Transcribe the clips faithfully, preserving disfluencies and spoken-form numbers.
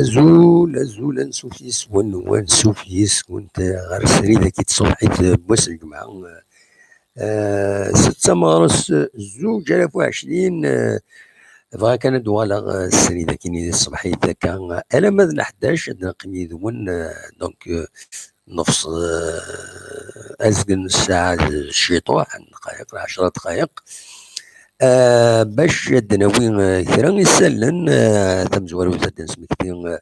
Azul, azul, ansuf yis-wen, u ansuf yis-went ɣer srid-agi n tṣebḥit n wass n lǧemɛa, eh, setta meɣres zuǧ alaf u ɛecrin, eh, bɣiɣ kan ad d-uɣaleɣ, eh, srid-agi n tṣebḥit akka, alamma d leḥdac, ad neqqim yid-wen, eh, donc, eh, nefṣel, eh, azgen n ssaɛa d ciṭuḥ, dqayeq, ɛecra dqayeq, eh, bac ad d-nawi, eh, kra isallen, eh, tamezwarut ad d-nesmekti, eh,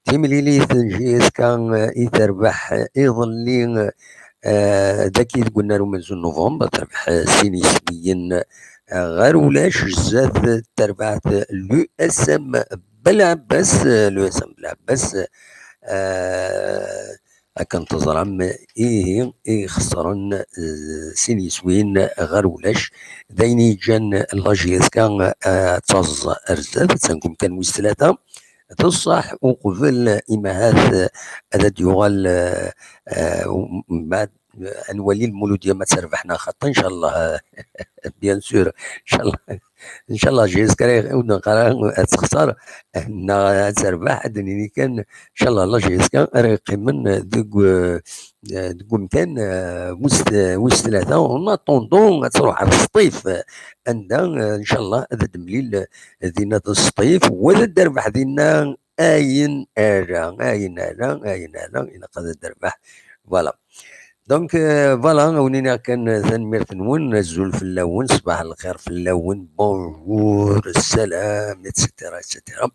timlilit n J S K, eh, i terbeḥ, eh, iḍelli, eh, dagi deg unnar umenzu n November, terbeḥ, eh, sin yiswiyen, eh, ɣer ulac, zdat terbaɛt l'U S M Belɛebbas, eh, l'U S M Belɛebbas, eh, akken teẓram, ihi i ixesren, eh, sin yiswiyen ɣer ulac, d ayen i yeǧǧan la J S K, eh, ad taẓ ar zdat, attan deg umkan wis tlata, d ṣṣeḥ, uqbel imahat, eh, ad d-yuɣal, eh, eh, mbeɛd, eh, ad nwali Lmuludya ma terbeḥ neɣ xaṭi, ncallah, eh, bien sûr, ncallah, ncallah J S K ara yeɣ-, ur d-neqqar ara ad texṣer neɣ ad terbeḥ, ad d-nini kan, ncallah la J S K ara yeqqimen deg, eh, deg umkan, eh, wis, wis tlata, en attendant ad truḥ ɣer Sṭif, anda, eh, ncallah ad d-nemlil dinna d Sṭif, wa ad d-terbeḥ dinna ayen ara, ayen ara, ayen ara, ilaq ad d-terbeḥ. Voilà. Donc, euh, voilà, ad wen-iniɣ kan, euh, tanemmirt-nwen, azul fell-awen, ṣṣbeḥ lxir fell-awen, bonjour, ssalam, et cetera, et cetera.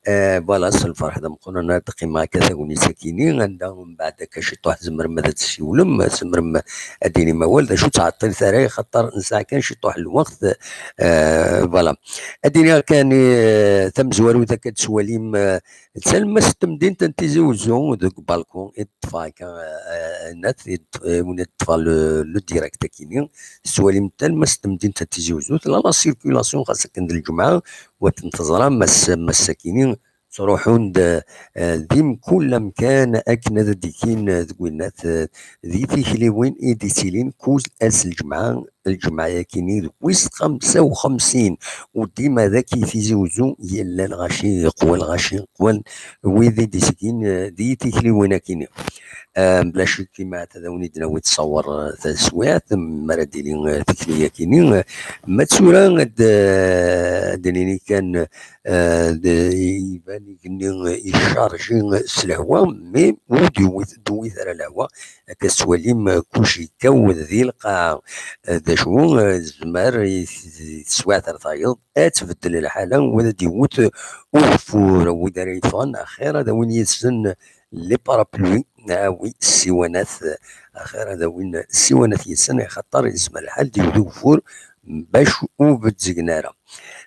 Euh, voilà, s lferḥ d ameqqran ara d-qqimeɣ akka tagnit-agi-ni, anda mbeɛd akka ciṭuḥ tzemrem ad d-tessiwlem, tzemrem ad d-tinim awal, d acu ur ttɛeṭṭilet ara, axaṭer nesɛa kan ciṭuḥ n lweqt, euh, voilà. Ad d-iniɣ kan, euh, tamezwarut akka d-tettwalim, euh, d talemmast n temdint n Tizi Uzzu, deg balcon i d-ṭṭfeɣ akka, eh, eh, net, i d-, eh, win i d-ṭṭfeɣ le, le direct akini. Tettwalim talemmast n temdint n Tizi Uzzu, tella la circulation xas akken d lǧemɛa, u akken teẓram ass, ass akini ttruḥun-d, eh, di mkul amkan akken ad d-ikin, eh, deg winnat, eh, di tikliwin i d-ittilin kul ass lǧemɛa, lǧemɛa-yakini deg wis xemsa u xemsin, u dima dagi Tizi Uzzu yella lɣaci qwal, lɣaci qwal, wid i d-isgin, eh, di tikliwin-akini. Eh, bla ccek, imaɛt ad awen-id-nawi ttṣawer, eh, taswiɛt, mi ara d-tili, eh, tikli-yakini. Eh, ma d tura ad, eh, ad d-nini kan, eh, d, iban igenni, eh, icarji, eh, s lehwa, mi ur d-yewwit, d-tewwit ara lehwa, akka tettwalim, eh, kullec yekkaw di lqaɛa. Eh, d acu, eh, tezmer i t-, i teswiɛt ara tayeḍ ad tbeddel lḥala, u ad d-iwwet ugeffur, wid ara yeffɣen, axir ad awin yid-sen les parapluies, ah oui, ssiwanat, axir ad awin ssiwanat yid-sen, axaṭer yezmer lḥal d-iwwet ugeffur bac ur bezzgen ara.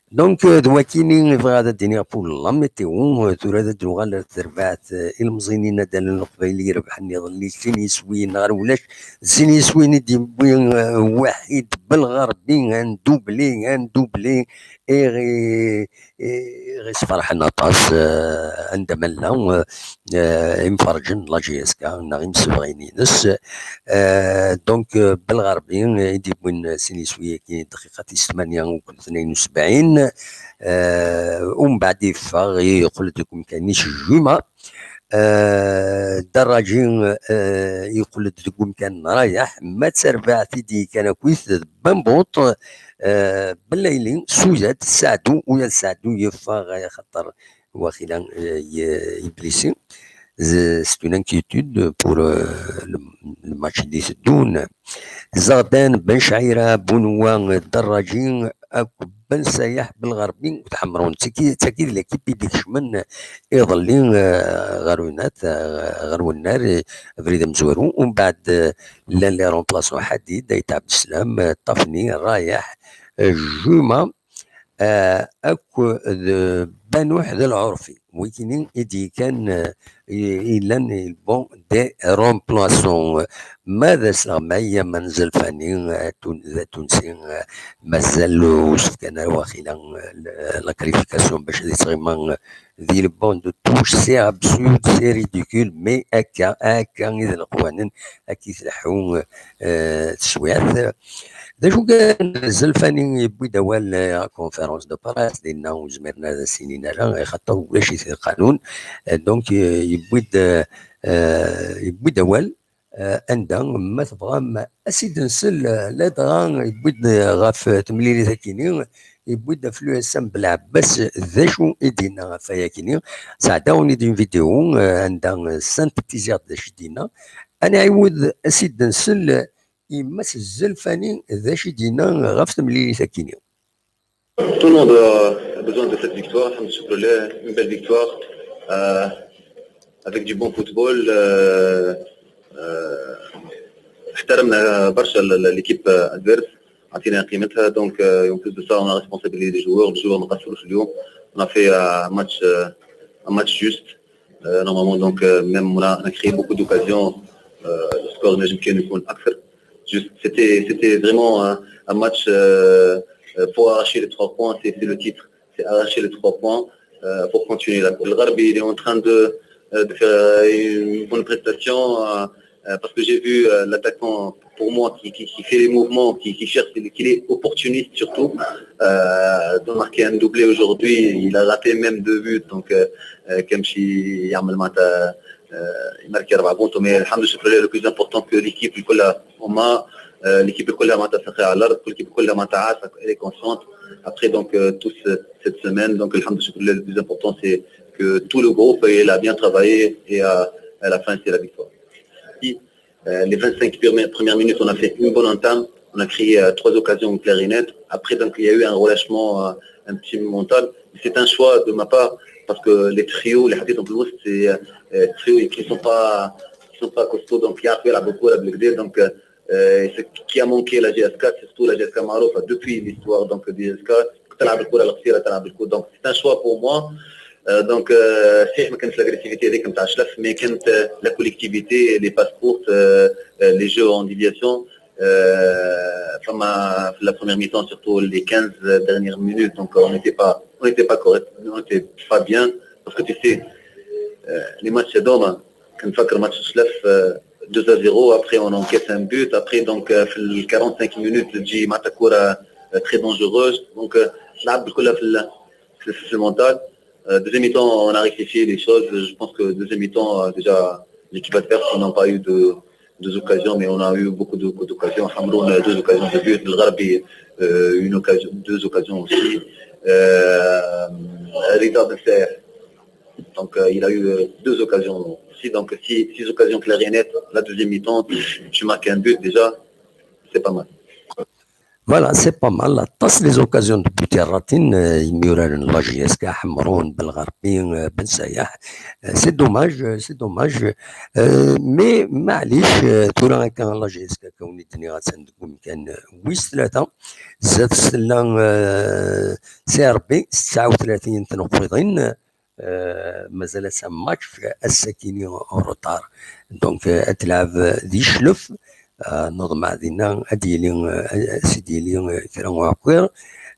Donc, euh, d wakini i bɣiɣ ad d-iniɣ pour la météo, euh, tura ad d-nuɣal ar terbaɛt, euh, ilemẓi-nni n Adal n Leqbayel irebḥen iḍelli sin yiswiyen ɣer ulac, sin yiswiyen i d-yewwi, euh, Waḥid Belɣerbi, un doublé, un doublé, i ɣi-, i ɣ-isferḥen aṭas, euh, anda ma nella, euh, euh, imferrǧen n la J S K neɣ imsebɣin-ines. Euh, donc, euh, Belɣerbi, euh, i d-yewwin, euh, sin yiswi-agi, dqiqa tis tmanya u tnayen u sebɛin, euh, umbeɛd yeffeɣ, yeqqel-d deg umkan-is Juma. Euh, Daraǧi, euh, yeqqel-d deg umkan n Rayaḥ, ma d tarbaɛt i d-yekkan akkit d Bambuṭ, euh, Bellayli, Suzat, Saɛdu, ula d Saɛdu yeffeɣ, axaṭer waqila, euh, ye-, yeblisi. Z-, c'est une inquiétude pour, euh, le, le match i d-iteddun. Zeɣdan, Ben Cɛira, Bunwa, Daraǧi akked Ben Sayaḥ Belɣerbi, Ḥemrun. D tagi, d tagi d l'équipe i d-ikecmen iḍelli, euh, ɣer unat, euh, ɣer unnar, euh, abrid amezwaru. Umbeɛd, euh, llan les remplaçants, Ḥadid, Ayt Ɛebdeslam, euh, Ṭafni, Rayaḥ, euh, Juma, euh, akked Banuḥ d Lɛurfi. Wigini i d-yekkan, euh, i, i llan, bon, des remplaçants. Ma d asleɣmay, ma n Zelfani, euh, tun-, d atunsi, euh, mazal ur s-fkan ara waqila, euh, la, la qualification bac ad yettɣima, euh, di le banc de touche, c'est absurde, c'est ridicule, mais akka, akka i d leqwanen, akka i tleḥḥu, euh, teswiɛt. D acu kan, Zelfani yewwi-d awal, euh, à conférence de presse, dinna ur zmiren ara ad as-inin ara, axaṭer ulac-it lqanun. Euh, donc, euh, yewwi-d, euh, euh, yewwi-d awal, euh, anda, ma tebɣam, ad s-id-nsel, euh, ladɣa yewwi-d, euh, ɣef temlilit-akini, yewwi-d ɣef l'U S M Belɛebbas, d acu i d-yenna ɣef wayakini. Sɛeddaɣ-awen-id une vidéo, euh, anda, euh, synthétiser-d d acu i d-yenna. Ad nɛiwed ad s-id-nsel, euh, i Mass Zelfani d acu i d-yenna ɣef temlilit-akini. Tout le monde a besoin de cette victoire, الحمد لله, une belle victoire, euh, avec du bon football, euh, euh, احترمنا برشا ال-، ال-، l'équipe adverse, عطينا قيمتها, donc, euh, et en plus de ça, on a responsabilisé les joueurs, les joueurs ما قصروش اليوم, on a fait, euh, un match, euh, un match juste, euh, normalement, donc, euh, même on a, on a créé beaucoup d'occasions, euh, le score ينجم كان يكون أكثر. Juste, c'était, c'était vraiment un, un match, euh, euh, pour arracher les trois points, c'est, c'est le titre. C'est arracher les trois points, euh, pour continuer la course. Le Gharbi, il est en train de, euh, de faire, euh, une bonne prestation, euh, euh, parce que j'ai vu, euh, l'attaquant, pour moi, qui, qui, qui fait les mouvements, qui, qui cherche, qui est opportuniste surtout, euh, de marquer un doublé aujourd'hui. Il a raté même deux buts, donc, euh, euh, كان باش يعمل معناتها, euh, يماركي أربعة بونتو, mais الحمد لله, le plus important que l'équipe كلها هما, euh, l'équipe كلها معناتها ساقية على الأرض, l'équipe كلها معناتها عارفة, elle est consciente. Après, donc, euh, toute ce-, cette semaine, donc, الحمد لله, le plus important, c'est que tout le groupe, il a bien travaillé et à, à la fin, c'est la victoire. Et, euh, les vingt-cinq premières, premières minutes, on a fait une bonne entame. On a créé, euh, trois occasions claires et nettes. Après, donc, il y a eu un relâchement, euh, un petit mental. C'est un choix de ma part parce que les trios, les حطيتهم في الوسط, c'est, euh, euh, trios qui sont pas, qui sont pas costauds. Donc, il y a beaucoup à la donc, euh, euh, et ce qui a manqué la G S K, surtout la G S K معروفة depuis l'histoire, donc, de G S K, تلعب الكرة القصيرة, تلعب الكرة. Donc, c'est un choix pour moi. Euh, donc, euh, صحيح ما كانتش l'agressivité هذيك نتاع الشلف, mais كانت, euh, la collectivité, les passes courtes, euh, euh, les jeux en déviation. Euh, فما في la première mi-temps, surtout les quinze dernières minutes, donc on n'était pas, on n'était pas correct, on n'était pas bien, parce que tu sais, euh, les matchs هذوما, كنفكر match الشلف, euh, deux à zéro, après on encaisse un but, après, donc, euh, في ال quarante-cinq minutes, تجي معناتها كرة, euh, très dangereuse, donc, euh, تلعب بكلها في ال-, في, في le mental. Euh, deuxième mi-temps, on a rectifié les choses. Je pense que deuxième mi-temps, euh, déjà, l'équipe adverse, ils n'ont pas eu de, deux occasions, mais on a eu beaucoup de, beaucoup d'occasions. Hameroun, euh, deux occasions de but. El Gharbi, euh, une occasion, deux occasions aussi. Euh, Rida Ben Saer, donc, euh, il a eu, euh, deux occasions aussi. Donc, six, six occasions claires et nettes. La deuxième mi-temps, tu marques un but déjà, c'est pas mal. Voilà, c'est pas mal. Aṭas les occasions de but i ṛatin, euh, imyuraren n la J S K, Ḥemrun, Belɣerbi, euh, Ben Sayaḥ. Euh, c'est dommage, euh, c'est dommage. Euh, mais maɛlic, euh, tura akka la J S K, akka wen-d-nniɣ, attan deg umkan, euh, wis tlata. Zdat-s tella, euh, C R B, tesɛa u tlatin tnuqfiḍin. Euh, mazal ass-a match, ass-akini en retard. Donc, euh, ad tleɛb, euh, di Cclef, euh, neḍmeɛ dinna ad d-yili, euh, ad s-d-yili, euh, kra n uɛekkiṛ.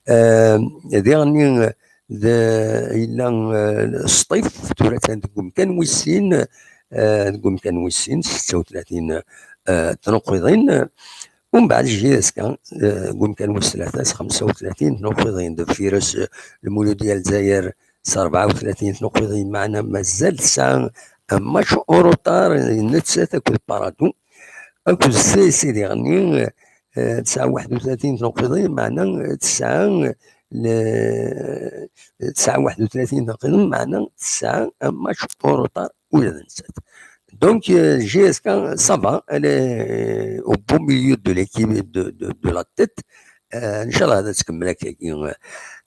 Euh, diɣenni, euh, d-, yella, euh, Sṭif, tura atan deg umkan wis sin, euh, deg umkan wis sin, setta u tlatin, euh, tnuqfiḍin. Umbeɛd J S K, euh, deg umkan wis tlata, s xemsa u tlatin tnuqfiḍin, deffir-s, euh, Lmuludya Lezzayer, s rebɛa u tlatin tnuqfiḍin, meɛna mazal tesɛa un match en retard, nettat akked Paradou. Akked C S C diɣenni, eh, tesɛa waḥed u tlatin tnuqfiḍin, meɛna tesɛa, eh, le-, tesɛa waḥed u tlatin tnuqfiḍin, meɛna tesɛa un match en retard ula d nettat. Donc, euh, J S K, ça va, elle est au beau milieu de l'équipe, de, de, de la tête. Euh, ncallah ad tkemmel akkagi.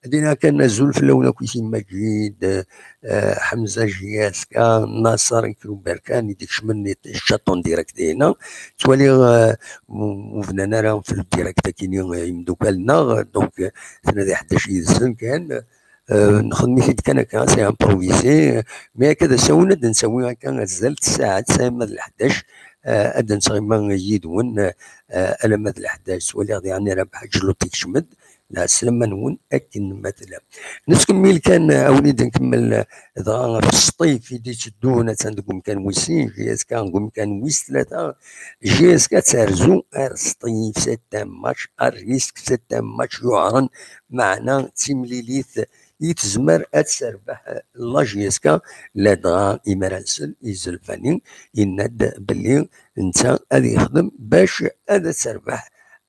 Dinna kan azul fell-awen akk i Maǧid, euh, Ḥemza, J S K, Naṣer, Ikru Berkan, i d-ikecmen, i chat en direct dinna. Ttwaliɣ, euh, ur, ur bnan ara fi direct akini, euh, imdukal-nneɣ, donc, euh, tnadi ḥdac yid-sen kan. Euh, nxeddem-it-id kan akka, c'est improvisé. Mais akka d asawen ad d-nsawi akka azal n tsaɛet, sɛima d leḥdac, euh, ad d-nesɣima yid-wen, euh, alamma d leḥdac. Ttwaliɣ diɣen Rabaḥ Ǧlut ikcem-d, Lɛeslama-nwen akken ma tellam. Nettkemmil kan, a wen-id-nkemmel, dɣa ɣef Sṭif i d-itteddun, attan deg umkan wis sin, J S K deg umkan wis tlata. J S K terzu ar Sṭif, c'est un match à risque, c'est un match yuɛren, meɛna d timlilit i tezmer ad terbeḥ la J S K, ladɣa imir ad nsel i Zelfani, yenna-d belli netta ad yexdem bac ad terbeḥ.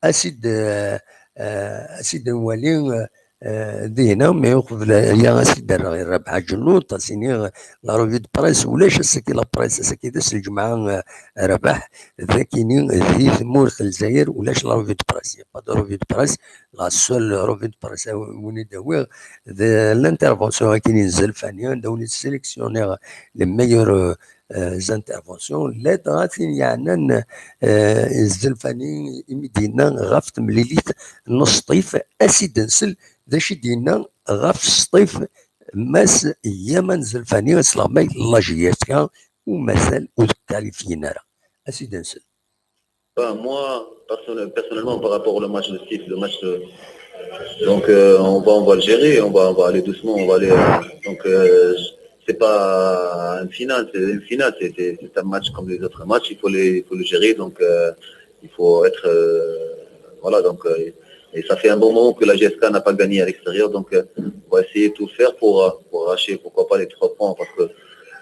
Asid, eh, eh, asid nwali, eh, eh, dinna, mais uqbel aya asid rrebeḥ aǧennuṭ, asini, eh, la revue de presse, ulac ass-agi la presse, ass-agi d ass n lǧemɛa, eh, rrbeḥ, d akini di tmurt n Lezzayer ulac la revue de presse, il n'y a pas de revue de presse, la seule revue de presse, eh, win i d-awiɣ, d l'intervention akini n Zelfani, anda wen-id-sélectionniɣ les meilleurs, euh, euh, interventions, ladɣa tin yeɛnan, euh, Zelfani imi d-yenna ɣef temlilit n Sṭif, asid nsel d acu i d-yenna ɣef Sṭif Mass Yaman Zelfani, asleɣmay la J S K, u mazal ur tkalifyin ara. Asid nsel. Enfin, moi, personnel- personnellement, par rapport au match de Sṭif, le match, euh, donc euh, on va, on va le gérer, on va, on va aller doucement, on va aller. Euh, donc euh, c'est pas une finale, c'est une finale, c'est- c'est c'est un match comme les autres matchs, il faut les, il faut le gérer, donc euh, il faut être, euh, voilà, donc euh, et ça fait un bon moment que la J S K n'a pas gagné à l'extérieur, donc euh, on va essayer de tout faire pour euh, pour arracher, pourquoi pas les trois points, parce que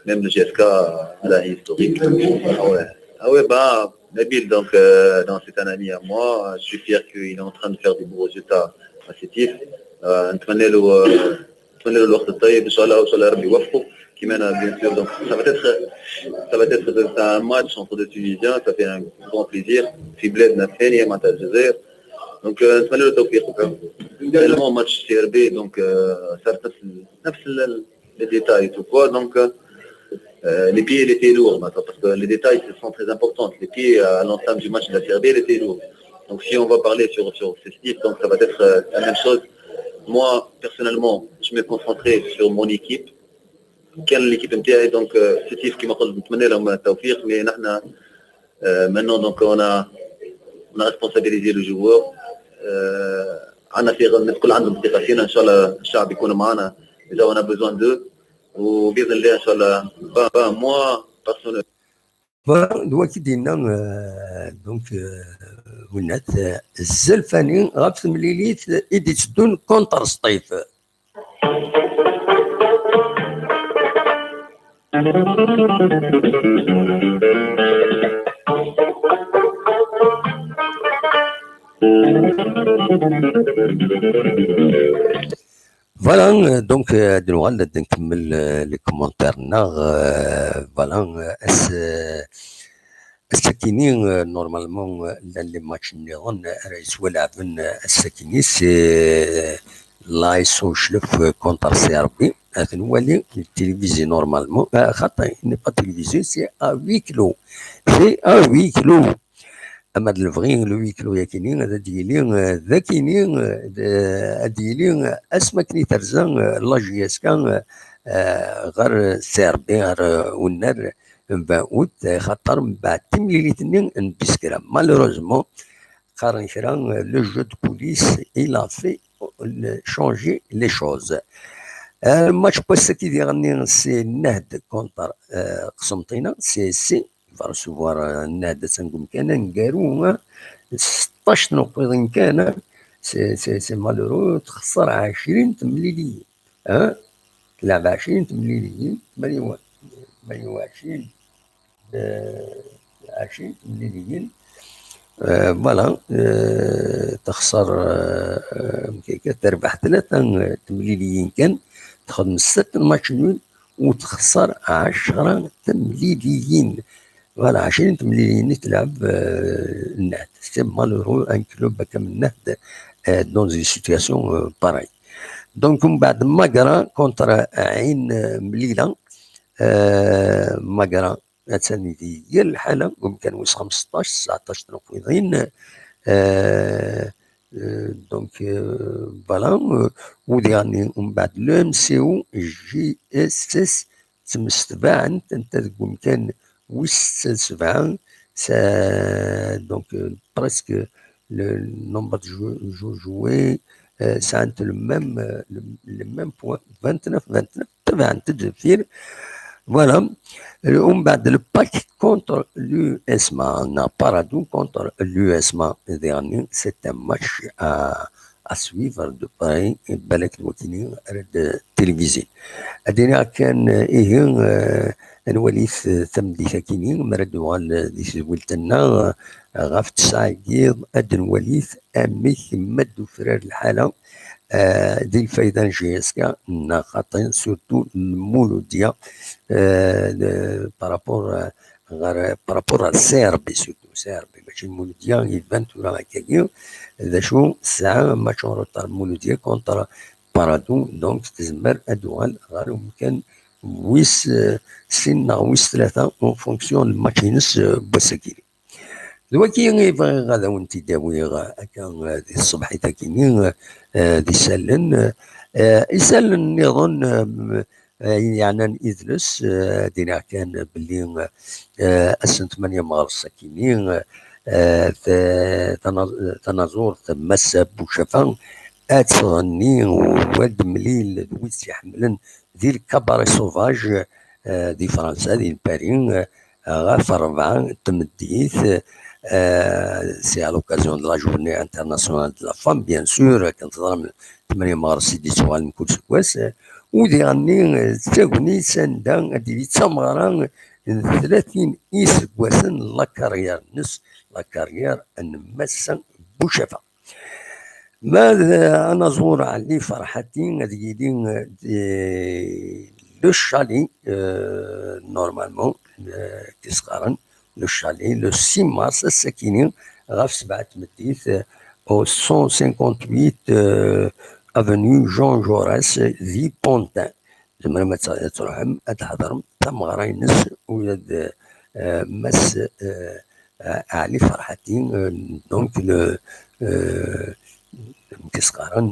même le J S K a un historique. Ah ouais, ah ouais, bah Nabil, donc, euh, donc c'est un ami à moi. Je suis fier qu'il est en train de faire des bons résultats à Sétif. Euh, نتمنى له، آه، نتمنى له الوقت الطيب. إن شاء الله، إن شاء الله ربي يوفقه. كيما أنا، bien sûr. Donc, ça va être, ça va être un match entre deux Tunisiens. Ça fait un grand plaisir. في بلادنا الثانية معناتها الجزائر. Donc, euh, نتمنى له التوفيق. Tellement match C R B, donc euh, ça نفس نفس ال- les détails, tout quoi. Donc, euh, euh, les pieds, les pieds lourds, maintenant, parce que les détails, ce sont très importants. Les pieds, euh, à l'entame du match de la C R B, les pieds lourds. Donc, si on va parler sur, sur Sétif, donc ça va être euh, la même chose. Moi, personnellement, je me concentrerai sur mon équipe. كان l'équipe نتاعي، donc euh, Sétif كيما قلت نتمنى لهم التوفيق، mais نحن euh, maintenant donc on a on a responsabilisé le joueur. Euh, عندنا ثقة، الناس كل عندهم ثقة فينا، إن شاء الله الشعب يكون معنا إذا on a besoin d'eux. وبإذن الله إن شاء الله. Bah, bah, moi, personnellement, Voilà, d wagi i d-yenna, euh, donc, euh, Winat, euh, Zelfani ɣef temlilit i d-itteddun contre Sṭif. Voilà, euh, donc, euh, ad nuɣal ad nkemmel, euh, les commentaires-nneɣ, euh, voilà, euh, ass, euh, ass-akini, euh, normalement, euh, llan les matchs nniḍen, euh, ara yettwalɛben, euh, ass-akini, c'est, euh, l'A S Uclef, euh, contre C R B. Ad nwali télévisé normalement, euh, xaṭi, n'est pas télévisé, c'est à huis clos. C'est à huis clos. Ama d lebɣi, le huis clos-yakini ad d-yili, euh, d akini, euh, d- ad d-yili, euh, asmi akken i terza, euh, la J S K, euh, euh, ɣer C R B, ɣer, euh, unnar n Baout, euh, xaṭer mbeɛd timlilit-nni n Biskra. Malheureusement, qqaren kra, euh, le jeu de police, il a fait, euh, changer les choses. Euh, match n wass-agi diɣenni, c'est Nahd contre, euh, Qsenṭina, C S C. Va recevoir, euh, Nahd, attan deg umkan aneggaru, hein. Seṭṭac tnuqqiḍin kan, hein. C'est, c'est, c'est malheureux, texṣer ɛecrin temliliyin, hein. Telɛeb ɛecrin temliliyin, tmanya u ɛecrin, euh, ɛecrin temliliyin. Euh, voilà, euh, texṣer, euh, euh, terbeḥ tlata, euh, temliliyin kan, texdem setta matchs nuls, u texṣer ɛecra temliliyin. Voilà, ɛecrin temliliyin i telɛeb, euh, Nahd. C'est malheureux, un club comme Nahd, euh, dans une situation, euh, pareille. Donc, mbeɛd Magra contre Ɛin Mlila, euh, Magra attan di yir lḥala, deg umkan wis xmesṭac, tseɛṭac tnuqqiḍin, euh, euh, donc, euh, voilà, euh, u diɣenni mbeɛd le M C O, J S S, ttemsetbaɛent anta deg umkan wis setta d sebɛa, ça, donc, euh, presque le nombre de jeux, jeux joués, sɛant le même, le, le même point, vingt-neuf vingt-neuf, tebɛent-d deffir. Voilà. Umbeɛd, le pack contre l'U S M A, neɣ Paradou contre l'U S M A, diɣen, c'est un match à, à suivre de près, balak d wakini ara d-tilivizin. Ad iniɣ kan, ihi, ad nwali tameddit-akini, mi ara d-uɣal di tedwilt-nneɣ, ɣef ttesɛa n yiḍ, ad nwali amek ma d-tufrar lḥala, di lfayda n J S K, neɣ xaṭi, surtout Lmuludya, par rapport, ɣer, par rapport ar C R B, surtout C R B, mačči Lmuludya, iban tura akkagi, d acu, tesɛa match en retard Lmuludya contre Paradou, donc tezmer ad d-tuɣal ɣer umkan wis, sin neɣ wis tlata, en fonction n lmatch-ines n wass-agi. D wagi i bɣiɣ ad awen-t-id-awiɣ akka di tṣebḥit-agi-nni, d isallen. Isallen nniḍen, yeɛnan idles, ad iniɣ kan belli ass n tmanya meɣres akini, tanaẓurt Massa Bucafa ad tɣenni u ad temlil d wid tt-iḥemmlen di le Cabaret Sauvage, di Fransa, di Paris, ɣef rebɛa n tmeddit, c'est à l'occasion de la journée internationale de la femme, bien sûr, akken teẓram, tmanya meɣres i d-yettuɣalen kul seg wass, u diɣenni d tagnit sanda ad d-tili d tameɣra n tlatin iseggasen n la carrière-nnes, la carrière n Massa Bucafa. Ma d anaẓur Ɛli Ferḥati ad yili di le chalet, normalement, tis qqaren le chalet, le six mars, ass-akini, ɣef sebɛa tmeddit, au cent cinquante-huit avenue Jean Jaurès di Pantin. Tzemrem ad truḥem ad tḥeḍrem tameɣra-ines ula d Mass Ɛli Ferḥati, donc le, amek i s-qqaren,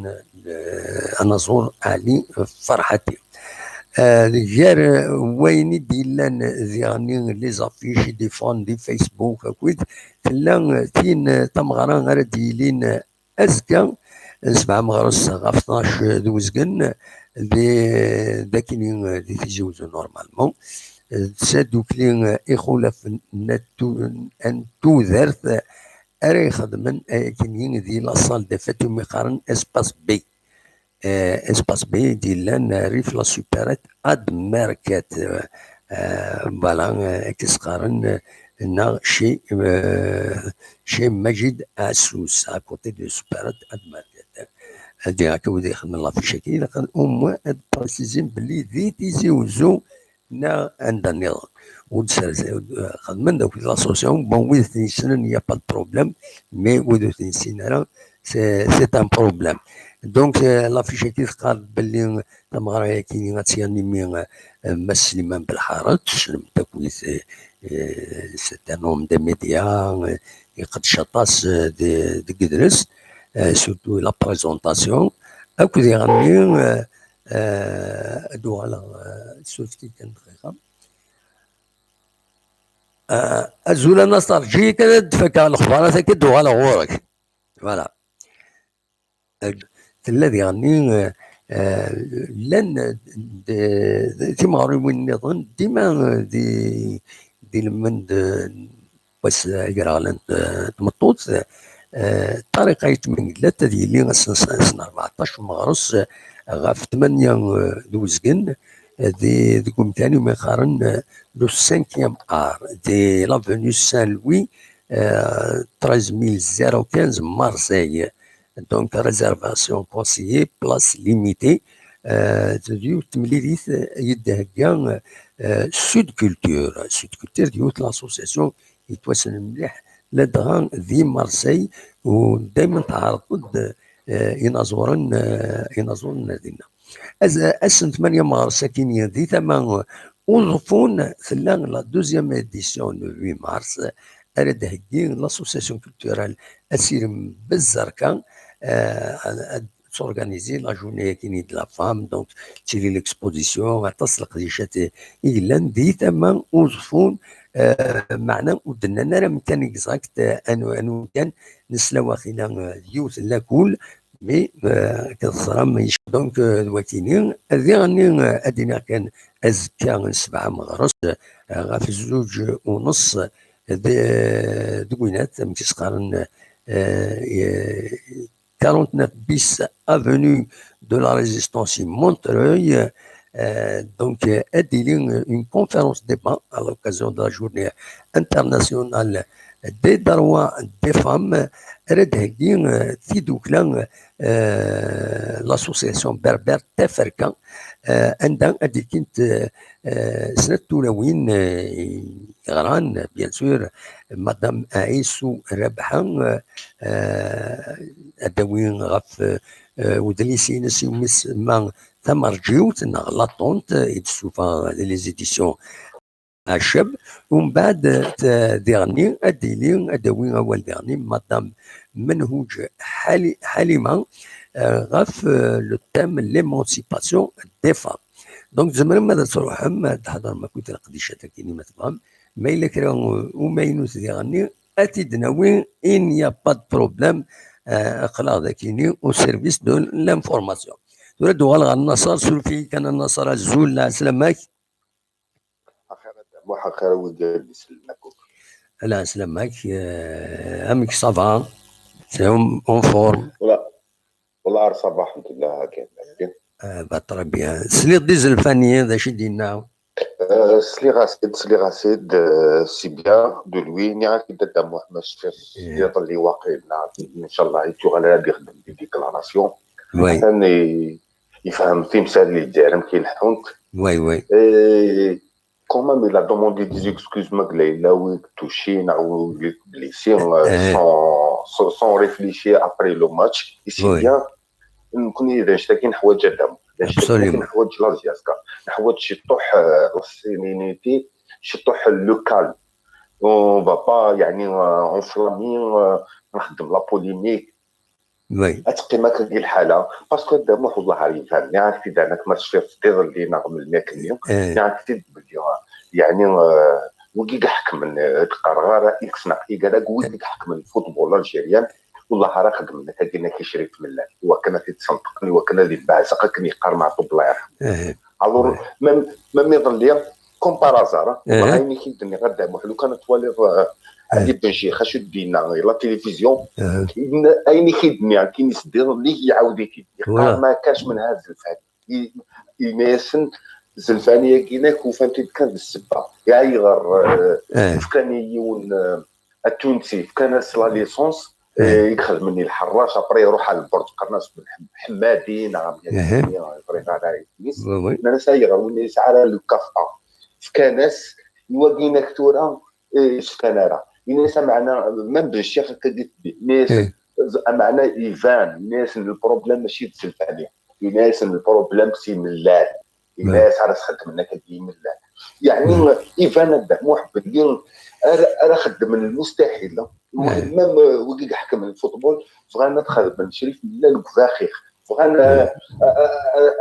anaẓur Ɛli Ferḥati. Gar wayen i d-yellan diɣenni, les affiches i d-iffɣen di Facebook akkit, tella tin tameɣra ara d-yilin azekka, sebɛa meɣres ɣef tnac d uzgen, d akini di Tizi Uzzu normalement, d tadukli Ixulafen n tudert ara ixedmen akini di la salle des fêtes umi qqaren Espace B. Espace B i d-yellan rrif la supérette ad Merket, voilà, akken s-qqaren, neɣ chez, chez Majid Assous, à côté de supérette ad Merket. Ad iɣ akka wid ixedmen l'affiche-agi, ilaq au moins ad préciser belli di Tizi Uzzu neɣ anda nniḍen. Ur d-sers-, xedmen d akked l'association, bon, wid ten-yessnen, il y a pas de problème, mais wid ur ten-yessin ara, c'est, c'est un problème. Donc, l'affiche-agi teqqar belli tameɣra-agi ad tt-yanimi Mass Sliman Belḥaret, tessnem-t akk, c'est un homme des médias, iqeddec aṭas deg yidles, surtout la présentation, akked iɣenni. Ad uɣaleɣ, surfet-iyi kan dqiqa. Azul a Naṣer, ǧǧi-yi kan ad d-fakeɣ lexbarat-agi, ad d-uɣaleɣ ɣur-k. Voilà. Tella diɣenni, llan timeɣriwin nniḍen, dima di, di lmend n wass agraɣlan n tmeṭṭut, Ṭariq Ayt Mengellat ad yili ass n, ass n rbeɛṭac meɣres ɣef tmanya d uzgen, di, deg umkan umi qqaren le cinquième art, di l'avenue Saint-Louis, treize mille zéro quinze, Marseille. Donc, réservation conseillée, place limitée. D yiwet temlilit i d-thegga Sud Culture. Sud Culture d yiwet l'association yettwassnen mliḥ, ladɣa di Marseille, u daymen tɛerḍ-d inaẓuren, inaẓuren dinna. Ass n tmanya meɣres akkin di tama Uẓeffun tella la deuxième édition le huit mars, ara d-theggi l'association culturelle Asirem Bezzerka, ad s'organiser la journée akkin de la femme, donc tili l'exposition, aṭas n leqdicat i yellan di tama Uẓeffun, meɛna ur d-nnan ara amkan exact, anu, anu kan, nesla waxila yiwet n lakul, Mi, euh, akken teẓram, donc, euh, d wakini, diɣenni, euh, ad d-iniɣ kan azekka n sebɛa meɣres, euh, ɣef zuǧ u nṣeṣ d-, deg winat, amek i s-qqaren, euh, quarante-neuf bis avenue de la Résistance i Montreuil. Euh, donc, euh, ad d-tili, euh, une conférence débat à l'occasion de la journée internationale des droits des femmes. Ara d-theggi, euh, tidukla, euh, l'association berbère Taferka, euh, anda ad d-ikkint, euh, euh, snat tulawin, euh, yeɣran, bien sûr, Madame Aïssou Rabaha, euh, euh, ad d-tawi ɣef, euh, udlis-ines iwumi tsemma Tamerǧiwt neɣ L'attente, i d-tessuffeɣ les éditions Acab. Umbeɛd, euh, diɣenni, ad d-tili, ad d-tawi awal diɣenni Madame Menhouj Hali-, Halima, euh, ɣef, euh, le thème l'émancipation des femmes. Donc, tzemrem ad truḥem, ad tḥeḍrem akkit leqdicat-agi, ma tebɣam. Ma yella kra u-, umaynut diɣenni, ad t-id-nawi, il n'y a pas de problème. Euh, aql-aɣ dakini au service de l'information. Tura ad uɣaleɣ ɣer Naṣer, suref-iyi kan a Naṣer, azul, lɛeslama-k. Axir a Dda Muḥ, axir a wid i d-isellen akk. Lɛeslama-k, euh, amek ça va? C'est en, en forme? Voilà. Voilà, ça va, alhamdulillah, akken, akken. Ah, bah, très bien. Tesliḍ-d i Zelfani, d acu i d-yenna? Euh, sliɣ-as-id, sliɣ-as-id, euh, c'est bien de lui, nniɣ-ak-id a Dda Muḥ, ma cfiɣ iḍelli waqil, neɣ inchallah, i tuɣal ad ixdem des déclarations. Oui. Atan i-, yefhem timsal n Lezzayer amek i leḥḥunt. Oui, oui. Et quand même, il a demandé des excuses, malgré là où il touché, là où il est blessé, euh, euh, sans, sans, sans réfléchir après le match. Et c'est oui. Bien, نكون إذا نشتكي نحواج الدم، إذا نشتكي absolument. نحواج la JSK، نحواج شي طوح، آه، la sérénité، شي طوح le calme. On va pas يعني، آه، enflammer، آه، نخدم la polémique. Oui. اتقي ما كان الحاله، parce que داموح والله راه يفهمني، عارف اذا انك ما تشفي في الدير اللي نغم الماكلي، إيه. عارف تبدي، يعني، آه، وكي حكم القرغاره اكس نقي قال لك وكي حكم الفوتبول الجيريان، والله راه خدم لك هاكي كي شريت من الله، وكان في تصنطقني، وكان اللي بعزق كان يقار مع طب الله يرحمه. إيه. الور ميم ميم يظل لي كوم بار ازار، إيه. عيني كي الدنيا غدا محلو كانت توالي، آه، هذه بنشي خشو دينا لا تلفزيون. عيني كي الدنيا كي نسدي لي يعاود يكي يقار ما كاش من هذا الفهم. يميسن زلفانية كيناك وفهمتي كان بالسبة يعيغر، آه، فكان يون، آه، التونسي كان لا ليسونس، آه، يخدم مني الحراش، ابري يروح على البرد قرناس بن حم-، حمادي، نعم، يعني، يفرق على تونس. وي، وي. انا سايغ وين يسعى لو كاف ا. فكانس يواقينا كثورة، إيه، شفت انا راه. الناس معنا ما نبغيش شي حاجة كدير بيه. الناس إيه. معنا يبان، الناس البروبليم ماشي تسلف عليه. الناس البروبليم سي ملال. الناس على خدمنا كدير ملال. يعني، إيه. يبان هذا محب اللي انا، أنا خدم من المستحيل. المهم، ما، ما، وكي حكم الفوتبول، بغانا نتخذ من شريف ملال كفاخيخ. بغانا، إيه. آه، آه، آه،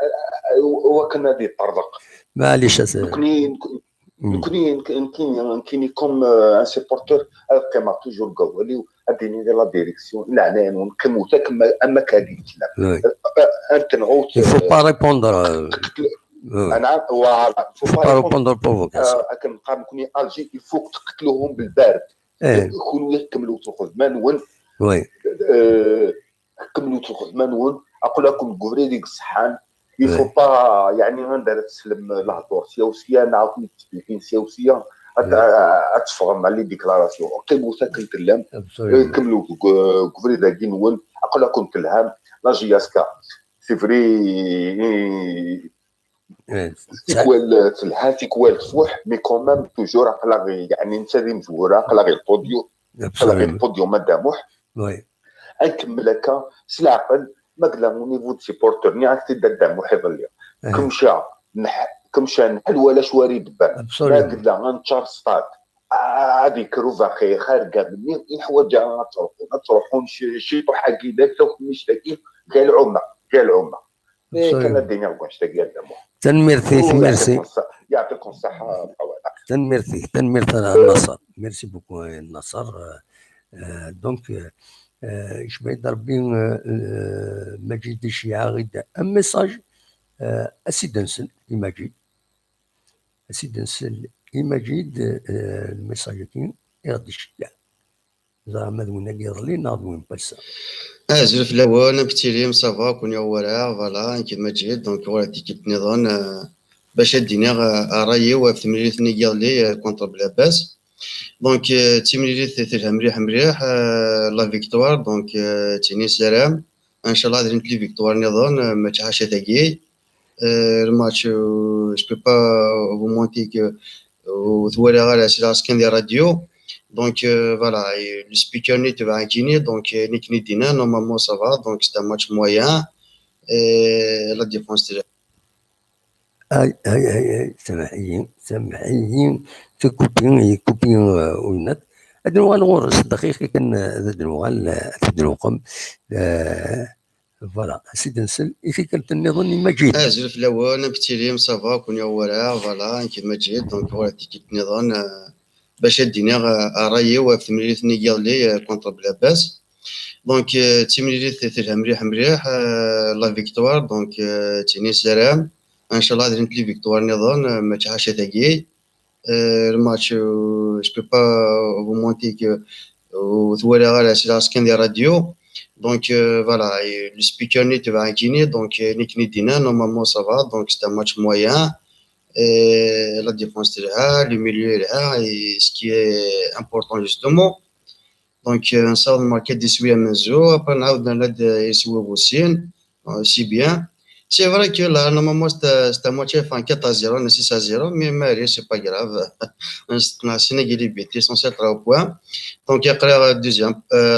آه، وكنا دي طرق. معليش، أس-، نكوني، نكوني مم. نكوني، نك-، نكيني، نكيني كوم، آه، ان سيبورتور، القيمة توجور قوالي، اديني لا ديريكسيون، العنان، ونقيمو تا كما، اما كان يتلعب. وي. آه، آه، انت نغوت، il faut آه، pas répondre، آه. تقتل-، وي. انا، voilà، il faut pas répondre provocation. آه، كان قام كوني الجي، il faut تقتلوهم بالبارد. إيه. يكونوا يكملوا في الخدمة نون. وي. آه، كملوا في الخدمة نون، اقول لكم كوري ديك الصحان، يفو با، يعني، غندير تسلم الهضور سياوسية، نعاود نتسلم سياوسية، أت-، أتفرم على لي ديكلاراسيون. قيمو ساكن تلام. كملوا كو-، كوفري داكي نون، أقول لكم تلهام، لا جي اس كا. سي فري، تيكوال تلهام، تيكوال تفوح، مي كومام توجور أقلا غي، يعني، نتا دي مزورة، أقلا غي البوديو، أقلا غي البوديو ما داموح. وي. نكمل هكا، سلاقل، ما قلنا او نيفو دو سيبورتور، ني عاد تبدا دعم محيط ليا. كمشا نح-، كمشا نحل ولا شواري دبان. ما قلنا غنتشار ستاد. آه، هذه كروفا خي-، خارجة مني، إن حوايج غتروحوا، غتروحوا نش-، شي طوحة كي داك، تو مش داكي، كاع العمة، كاع العمة. إيه، كان الدنيا غوش تاكي هذا مو. تنميرتي، تنميرتي. يعطيكم الص-، يعطيكم الصحة، القواعد. تنميرتي، تنميرتي على النصر. ميرسي بوكو النصر. آه، آه، دونك، آه، Icba-yi-d Rebbi. Maǧid iceyyeɛ-aɣ-id un message. As-id-nsel i Maǧid. As-id-nsel i Maǧid. Lmessage-agi i ɣ-d-iceyyeɛ. Ẓriɣ ma d win-agi iḍelli neɣ d win n wass-a. Azul fell-awen, amek ttilin, ça va, ken-yuɣ wara, voilà, nekk d Maǧid, donc ɣur-i tikkelt nniḍen, bac ad d-iniɣ ṛṛay-iw ɣef temlilit-nni n yiḍelli contre Blabas. Donc d timlilit telha mliḥ mliḥ, la victoire, donc d tin i nessaram. Ncallah ad rint les victoires nniḍen, mačči ḥaca tagi. Le match, je peux pas vous mentir que ur t-walaɣ ara, sliɣ-as kan di rradyu. Donc voilà, le speaker-nni tebɛen-iyi, donc nekk-nni d-yennan normalement ça va, donc c'est un match moyen. La défense telha. Ay, ay, ay, ay, sameḥ-iyi, sameḥ-iyi, tikupi, yekupi uyennat. Ad nuɣal ɣur-s dqiqa kan, ad nuɣal, ad t-id-nuqem. Voilà, as-id-nsel i tikkelt nniḍen i Maǧid. Azul fell-awen, amek ttilin, ça va, ken-yuɣ wara, voilà, nekk d Maǧid, donc ɣur-i tikkelt nniḍen, bac ad d-iniɣ ṛṛay-iw ɣef temlilit-nni n yiḍelli contre Blabas. Donc d timlilit telha mliḥ mliḥ, la victoire, donc d tin i nessaram. Ncallah ad rint les victoires nniḍen, mačči ḥaca tagi. Le match, je peux pas vous mentir que ur t-walaɣ ara, sliɣ-as kan di rradyu. Donc voilà, le speaker-nni tebɛen-iyi, donc nekk-nni d-yennan normalement ça va, donc c'est un match moyen. La défense telha, le milieu yelha, et ce qui est important justement. Donc nessaweḍ nmerka-d iswi amenzu, après nɛawed nerna-d iswi bu sin. C'est bien. C'est vrai que là normalement c'est un match, enfin, quatre à zéro, six à zéro, mais maɛlic, c'est pas grave. Nesteqneɛ sin-agi les buts, l'essentiel trois points. Donc aql-aɣ deuxième,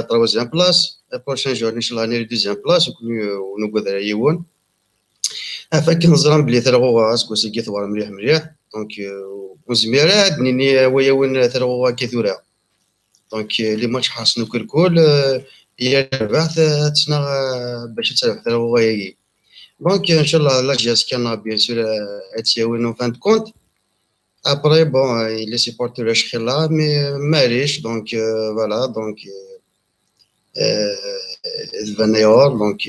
troisième place. Prochain jour ncallah nili deuxième place, ur nuggad ara yiwen. Ɣef akken ẓran belli Talɣuɣa aseggas-agi tewɛer mliḥ mliḥ, donc ur nezmir ara ad d-nini wa yawen Talɣuɣa akka tura. Donc les matchs ḥersen akk lkul, yal tarbaɛt ad tt-naɣ bac ad terbeḥ Talɣuɣa-agi. Donc ncallah la J S K neɣ bien sûr ad tt-yawin en fin de compte. Après bon, les supporters acxilla, mais maɛlic, donc voilà, donc d banna yeɣur, donc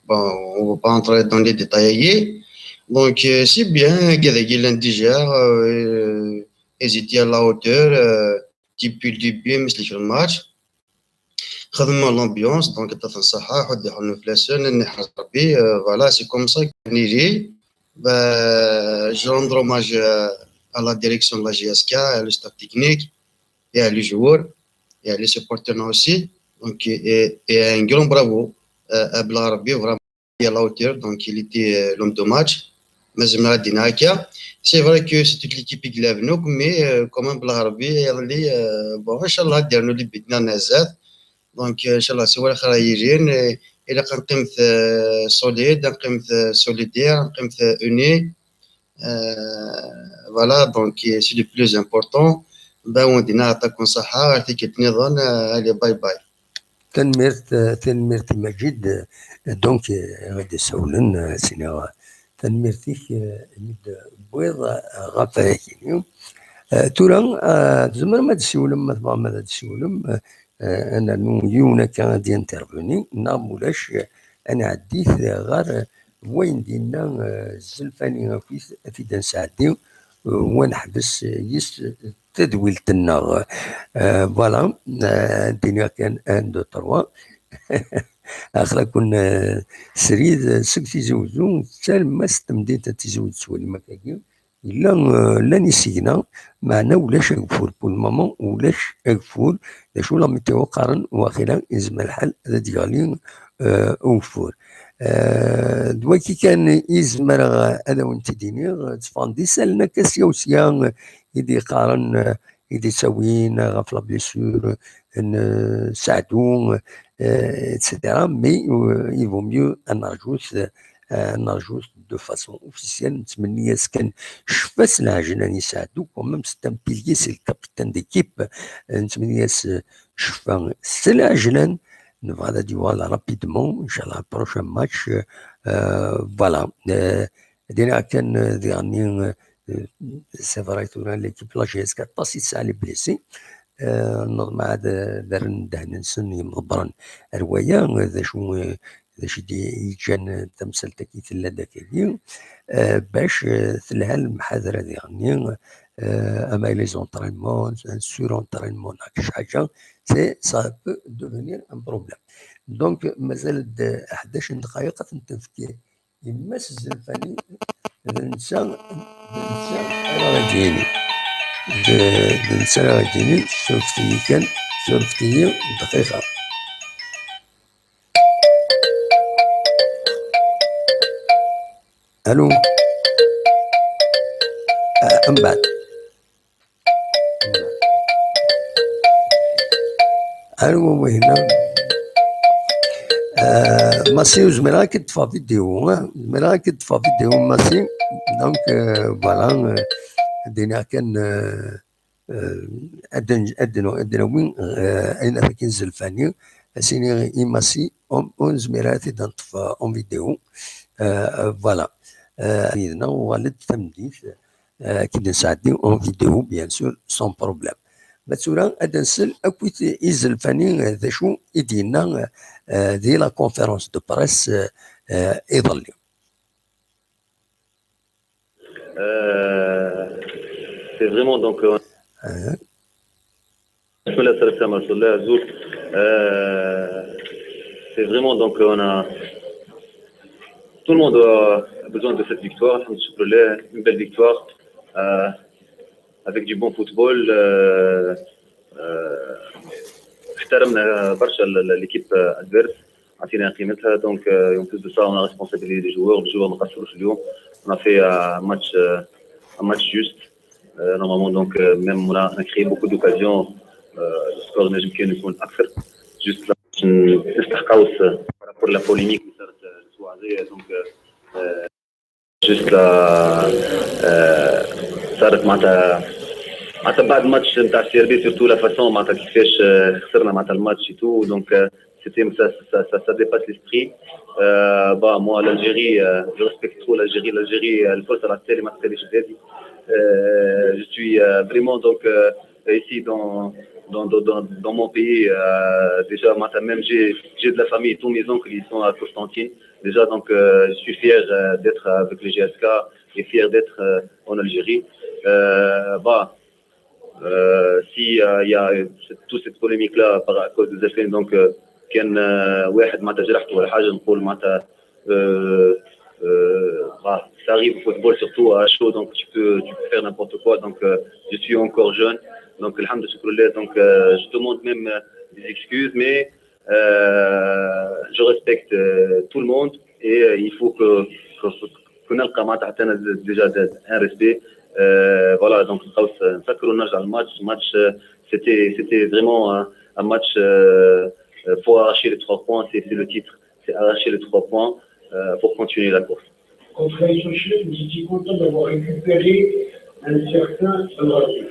bon, on va pas entrer dans les détails-agi. Donc c'est bien, agad-agi llan déjà ils étaient à la hauteur depuis le début, mislik le match. Xedmen l'ambiance, donc ṭṭafen ṣṣeḥḥa, ḥedd iḥennu fell-asen, ad nniḥrez Rebbi. Voilà, c'est comme ça que nili. Je rends hommage à la direction de la J S K, à le staff technique, et à les joueurs, et à les supporters aussi. Donc et un grand bravo à Belɣerbi, vraiment à la hauteur, donc il était l'homme de match. Ma zemreɣ ad d-iniɣ akka. C'est vrai que c'est toute l'équipe i ilɛebn akk, mais quand même Belɣerbi iḍelli, bon, ncallah ad d-yernu les buts-nni n zdat. Donc ncallah siwa lxir ara yilin, ilaq ad neqqimet solide, ad neqqimet solidaire, ad neqqimet unis. Voilà, donc c'est le plus important. Ba wen-d-iniɣ ṭṭaken ṣṣeḥḥa, ar tikkelt nniḍen, allez, bye bye. Tanemmirt, tanemmirt i Maǧid, donc ad d-isawlen, siniɣ tanemmirt-ik mi d-tewwiḍ ɣef wayagi-nni. Tura tzemrem ad d-tessiwlem, ma tebɣam ad d-tessiwlem, ad nernu yiwen akka ad d-interveni, neɣ ma ulac ad nɛeddi-t ɣer wayen d-yenna Zelfani akkit ad t-id-nesɛeddi, wa neḥbes yis tadwilt-nneɣ. Voilà, ad d-iniɣ kan un, deux, trois. Aql-aken srid seg Tizi Wezzu, d talemmast n temdint n Tizi Wezzu, tettwalim akkagi. Yella, llan isigna, meɛna ulac ageffur. Pour le moment, ulac ageffur. D acu la météo qqaren, waqila yezmer lḥal ad d-yeɣli ugeffur. D wagi kan i zemreɣ ad awen-t-id-iniɣ. Tteffɣen-d isallen akka sya u sya i d-yeqqaren, i d-yettawin ɣef la blessure n Saɛdu, et cetera. Mais il vaut mieux ad nerjut, ad nerjut de façon officielle. Nettmenni-as kan ccfa s lɛejlan i Saɛdu, quand même c'est un pilier, c'est le capitaine d'équipe. Nettmenni-as ccfa s lɛejlan. Nebɣa ad d-yuɣal rapidement, inchallah, prochain match. Voilà. Dina kan, diɣenni, c'est vrai, tura l'équipe la J S K aṭas i tesɛa les blessés. eh, neḍmeɛ ad, ad rren ddehn-nsen yimḍebbren ar waya, d acu, eh, d acu i d-yeǧǧan tamsalt-agi tella-d akkagi, eh, bac, eh, telha lemḥadra diɣenni, eh, ama les entraînements, un surentraînement neɣ kra ḥaǧa, c'est, ça peut devenir un problème. Donc, mazal-d ḥdac n ddqayeq ad tent-nefk i Mass Zelfani, d netta, d netta ara ɣ-d-yini. D, d netta ara ɣ-d-yini, surfet-iyi kan, surfet-iyi dqiqa. Allô? Ah, mbeɛd. Allô, oui, non. Euh, Massi, ur zmireɣ ad k-ḍḍfeɣ vidéo, hein? Ur zmireɣ ad k-ḍḍfeɣ vidéo, Massi. Donc, euh, voilà, euh, ad d-iniɣ kan, euh, euh, ad d-, ad d-, ad d-nawi, euh, ayen ara k-in Zelfani, ad s-iniɣ i Massi, ur, ur nezmir ara ad t-id-neṭṭef, euh, en vidéo. Euh, euh, voilà. Euh, yid-neɣ uɣal-d tameddit, euh, ad k-id-nesɛeddi en vidéo, bien sûr, sans problème. Ma tura ad nsel akkit i Zelfani, euh, d acu i d-yenna, euh, di la conférence de presse, euh, euh, iḍelli. Euh, c'est vraiment donc, euh, بسم الله، السلام عليكم ورحمة الله، أزول. Euh, c'est vraiment donc, on a, tout le monde a besoin de cette victoire. الحمد لله, une belle victoire, euh, avec du bon football. Euh, euh, احترمنا برشا ال-، ال-، l'équipe adverse. عطينا قيمتها. Donc, euh, en plus de ça, on a responsabilisé les joueurs. Les joueurs ما قصروش اليوم. On a fait, euh, un match, euh, un match juste. Euh, normalement, donc, euh, même on a, on a créé beaucoup d'occasions. Euh, le score ينجم كان يكون أكثر. Juste là, نستحقوا par rapport à la polémique اللي صارت الأسبوع هذايا. Donc, euh, euh, juste là, euh, صارت معناتها، معناتها بعد ماتش نتاع C R B, surtout la façon معناتها كيفاش، آه، خسرنا معناتها الماتش et tout. Donc, euh, c'était, ça, ça, ça, ça dépasse l'esprit. Euh, bah, moi, l'Algérie, euh, je respecte trop l'Algérie. L'Algérie, euh, الفرصة اللي عطاتلي ما عطاتليش بلادي. Euh, je suis, euh, vraiment donc, euh, ici dans, dans, dans, dans, dans mon pays, euh, déjà, معناتها, même j'ai, j'ai de la famille, tous mes oncles, ils sont à Constantine. Déjà, donc, euh, je suis fier, euh, d'être avec le G S K et fier d'être, euh, en Algérie. Euh, bah, euh, si, euh, il y a cette, toute cette polémique-là par, à cause de Zelfani, donc, euh, كان, euh, واحد معناتها جرحته ولا حاجة, نقول معناتها, euh, euh, bah, ça arrive au football, surtout à chaud, donc tu peux, tu peux faire n'importe quoi. Donc, euh, je suis encore jeune, donc الحمد لله, donc, euh, je demande même, euh, des excuses, mais, euh, je respecte, euh, tout le monde et, euh, il faut que, que, que نلقى معناتها حتى أنا déjà un respect. Euh, voilà, donc نقص-, نسكروا, نرجع للماتش. Match, euh, c'était, c'était vraiment un, un match, euh, euh, pour arracher les trois points, c'est, c'est le titre, c'est arracher les trois points, euh, pour continuer la course. Contre Aït Chefchaouen, vous étiez content d'avoir récupéré un certain Amraoui.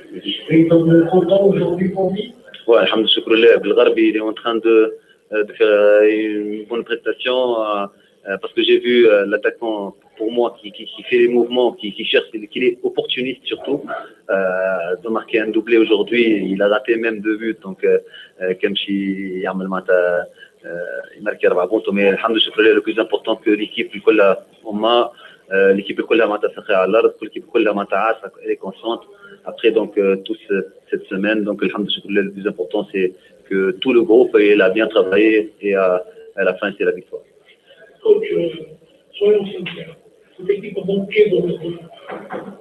Vous êtes content aujourd'hui pour lui ? Ouais, الحمد لله, شكرا لله. بلغربي, il est en train de, euh, de faire, euh, une bonne prestation, euh, euh, parce que j'ai vu, euh, l'attaquant, pour moi, qui, qui, qui fait les mouvements, qui, qui cherche, qui est opportuniste surtout, euh, de marquer un doublé aujourd'hui. Il a raté même deux buts, donc, euh, euh, كان باش يعمل معناتها, euh, يماركي أربعة بونتو, mais الحمد لله, شكرا لله, le plus important que l'équipe كلها هما, euh, l'équipe كلها معناتها ساقية على الأرض, l'équipe كلها معناتها عارفة, elle est consciente. Après, donc, euh, toute ce-, cette semaine, donc الحمد لله, le plus important, c'est que tout le groupe, il a bien travaillé et à, à la fin, c'est la victoire. Coach, euh, soyons sincères. Cette équipe a manqué dans le,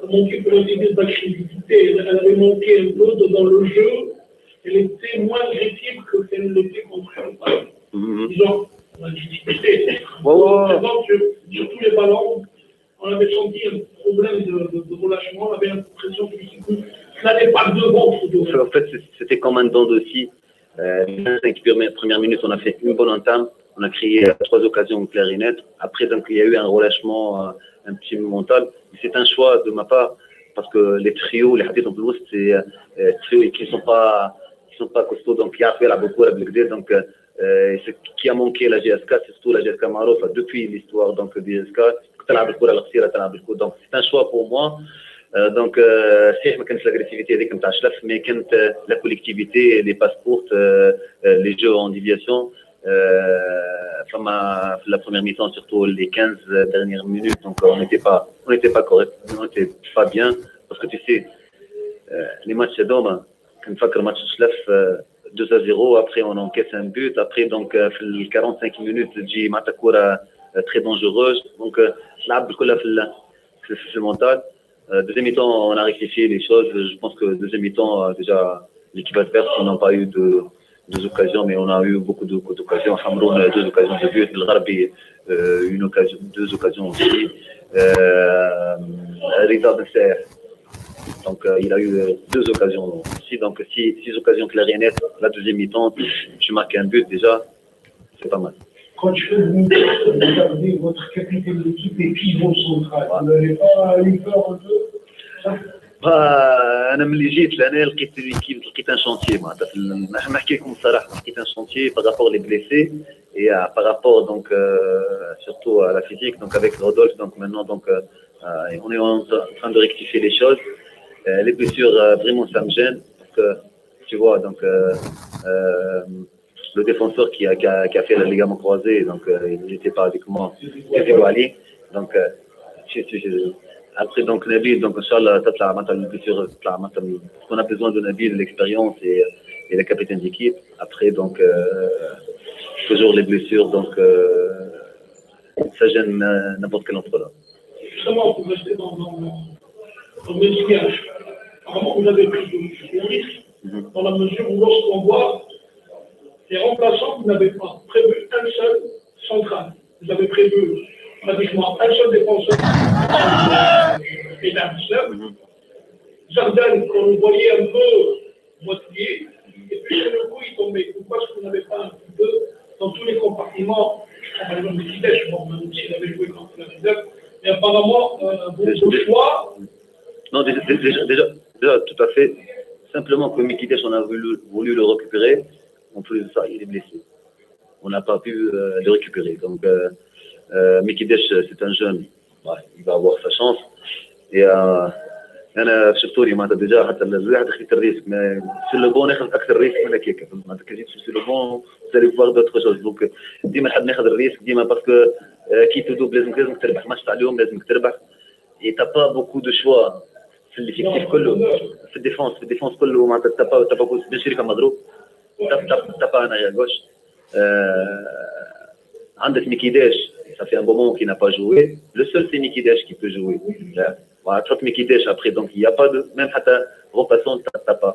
a manqué pour éviter d'agressivité. Elle avait manqué un peu de- dans le jeu. Elle était moins agressive que qu'elle l'était contre le Bayern. Mhm. Disons, on a discuté. Ouais, ouais, ouais. Vraiment, sur, sur tous les ballons, on avait senti un problème de, de, de relâchement. On avait l'impression que ça n'allait pas devant, devant. En fait, c'est- c'était comme un don de scie. Euh, les cinq premières, premières minutes, on a fait une bonne entame. On a créé, euh, trois occasions claires et nettes. Après, donc, il y a eu un relâchement, euh, un petit peu mental. C'est un choix de ma part parce que les trios, les حطيتهم في الوسط, c'est, euh, euh, trios qui sont pas, qui sont pas costauds, donc يعرفوا يلعبوا كرة بالكدا. Donc, euh, euh, ce qui a manqué la G S K, c'est surtout la G S K معروفة depuis l'histoire, donc, de G S K, تلعب الكرة القصيرة, تلعب الكرة. Donc, c'est un choix pour moi. Euh, donc, euh, صحيح ما كانش l'agressivité هذيك نتاع الشلف، mais كانت la collectivité, les passes courtes, euh, euh, les jeux en déviation. Euh, فما في la première mi-temps, surtout les quinze dernières minutes, donc on n'était pas, on n'était pas correct, on n'était pas bien, parce que tu sais, euh, les matchs هذوما, كنفكر match الشلف, euh, deux à zéro, après on encaisse un but, après donc, euh, في ال quarante-cinq minutes تجي معناتها كرة, euh, très dangereuse, donc, euh, تلعب كلها في ال-, في في le mental. Euh, deuxième mi-temps, on a rectifié les choses. Je pense que deuxième mi-temps, euh, déjà, l'équipe adverse, on n'a pas eu de, deux occasions, mais on a eu beaucoup de, beaucoup d'occasions. Hamroun, euh, deux occasions de but. El Gharbi, euh, une occasion, deux occasions aussi. Euh, Rida Besser, donc, euh, il a eu, euh, deux occasions aussi. Donc, six, six occasions claires et nettes. La deuxième mi-temps, tu marques un but déjà. C'est pas mal. Coach, vous avez votre capitaine d'équipe et pivot central. Vous n'avez pas eu peur un peu ? Bah, انا ملي جيت لهنا لقيت l'équipe, لقيت un chantier, معناتها في ال-, نح-, نحكي لكم الصراحه, لقيت un chantier par rapport les blessés et, euh, par rapport donc, euh, surtout à la physique, donc avec Rodolphe, donc maintenant donc, euh, euh, on est en, en train de rectifier les choses. Euh, les blessures, euh, vraiment ça me gêne parce que tu vois donc, euh, euh, le défenseur qui a, qui a, qui a fait le ligament croisé, donc, euh, il n'était pas avec moi. C'était Ali. Donc, euh, je, je, je, après, donc, Nabil, donc, Inch'Allah, تطلع معناتها البليسيور, تطلع معناتها, parce qu'on a besoin de Nabil, l'expérience et, et le capitaine d'équipe. Après, donc, euh, toujours les blessures, donc, euh, ça gêne, euh, n'importe quel entraîneur. Justement, pour rester dans, dans, dans le même sillage, apparemment, vous avez pris du, du risque dans la mesure où, lorsqu'on voit les remplaçants, vous n'avez pas prévu un seul central. Vous avez prévu pratiquement un seul défenseur et d'un seul. Zardan, qu'on voyait un peu moitié, et puis sur le coup, il tombait. Pourquoi est-ce que vous n'avez pas un petit peu dans tous les compartiments, par exemple, Mikidesh, bon, même s'il avait joué contre la Réserve, mais apparemment, euh, vos, vos choix. Non, déjà, déjà, déjà, déjà, tout à fait. Simplement que Mikidesh, on a voulu, voulu le récupérer. En plus de ça, il est blessé. On n'a pas pu, euh, le récupérer. Donc, euh, euh, Mikidesh, c'est un jeune. Ouais, il va avoir sa chance. Et, euh, انا في شفتوني معناتها déjà حتى الواحد خديت ال risque, mais sur le banc ناخذ اكثر risque من هكاك, فهمت؟ معناتها كي جيت sur le banc, vous allez voir d'autres choses. Donc ديما نحب ناخذ ال risque ديما, parce que, آه، كي تدوب لازمك, لازمك تربح. ماتش تاع اليوم لازمك تربح. Et t'as pas beaucoup de choix في l'effectif كله, في ال défense, في ال défense كله معناتها, t'as pas, t'as pas beaucoup, bien sûr كان مضروب, t'as, t'as, t'as pas un arrière gauche. Euh, عندك Mikidesh, ça fait un moment qu'il n'a pas joué. Le seul, c'est Mikidesh qui peut jouer. Là. Voilà, trop Mikidesh, après, donc, il n'y a pas de, même حتى remplaçant, t'as, t'as pas.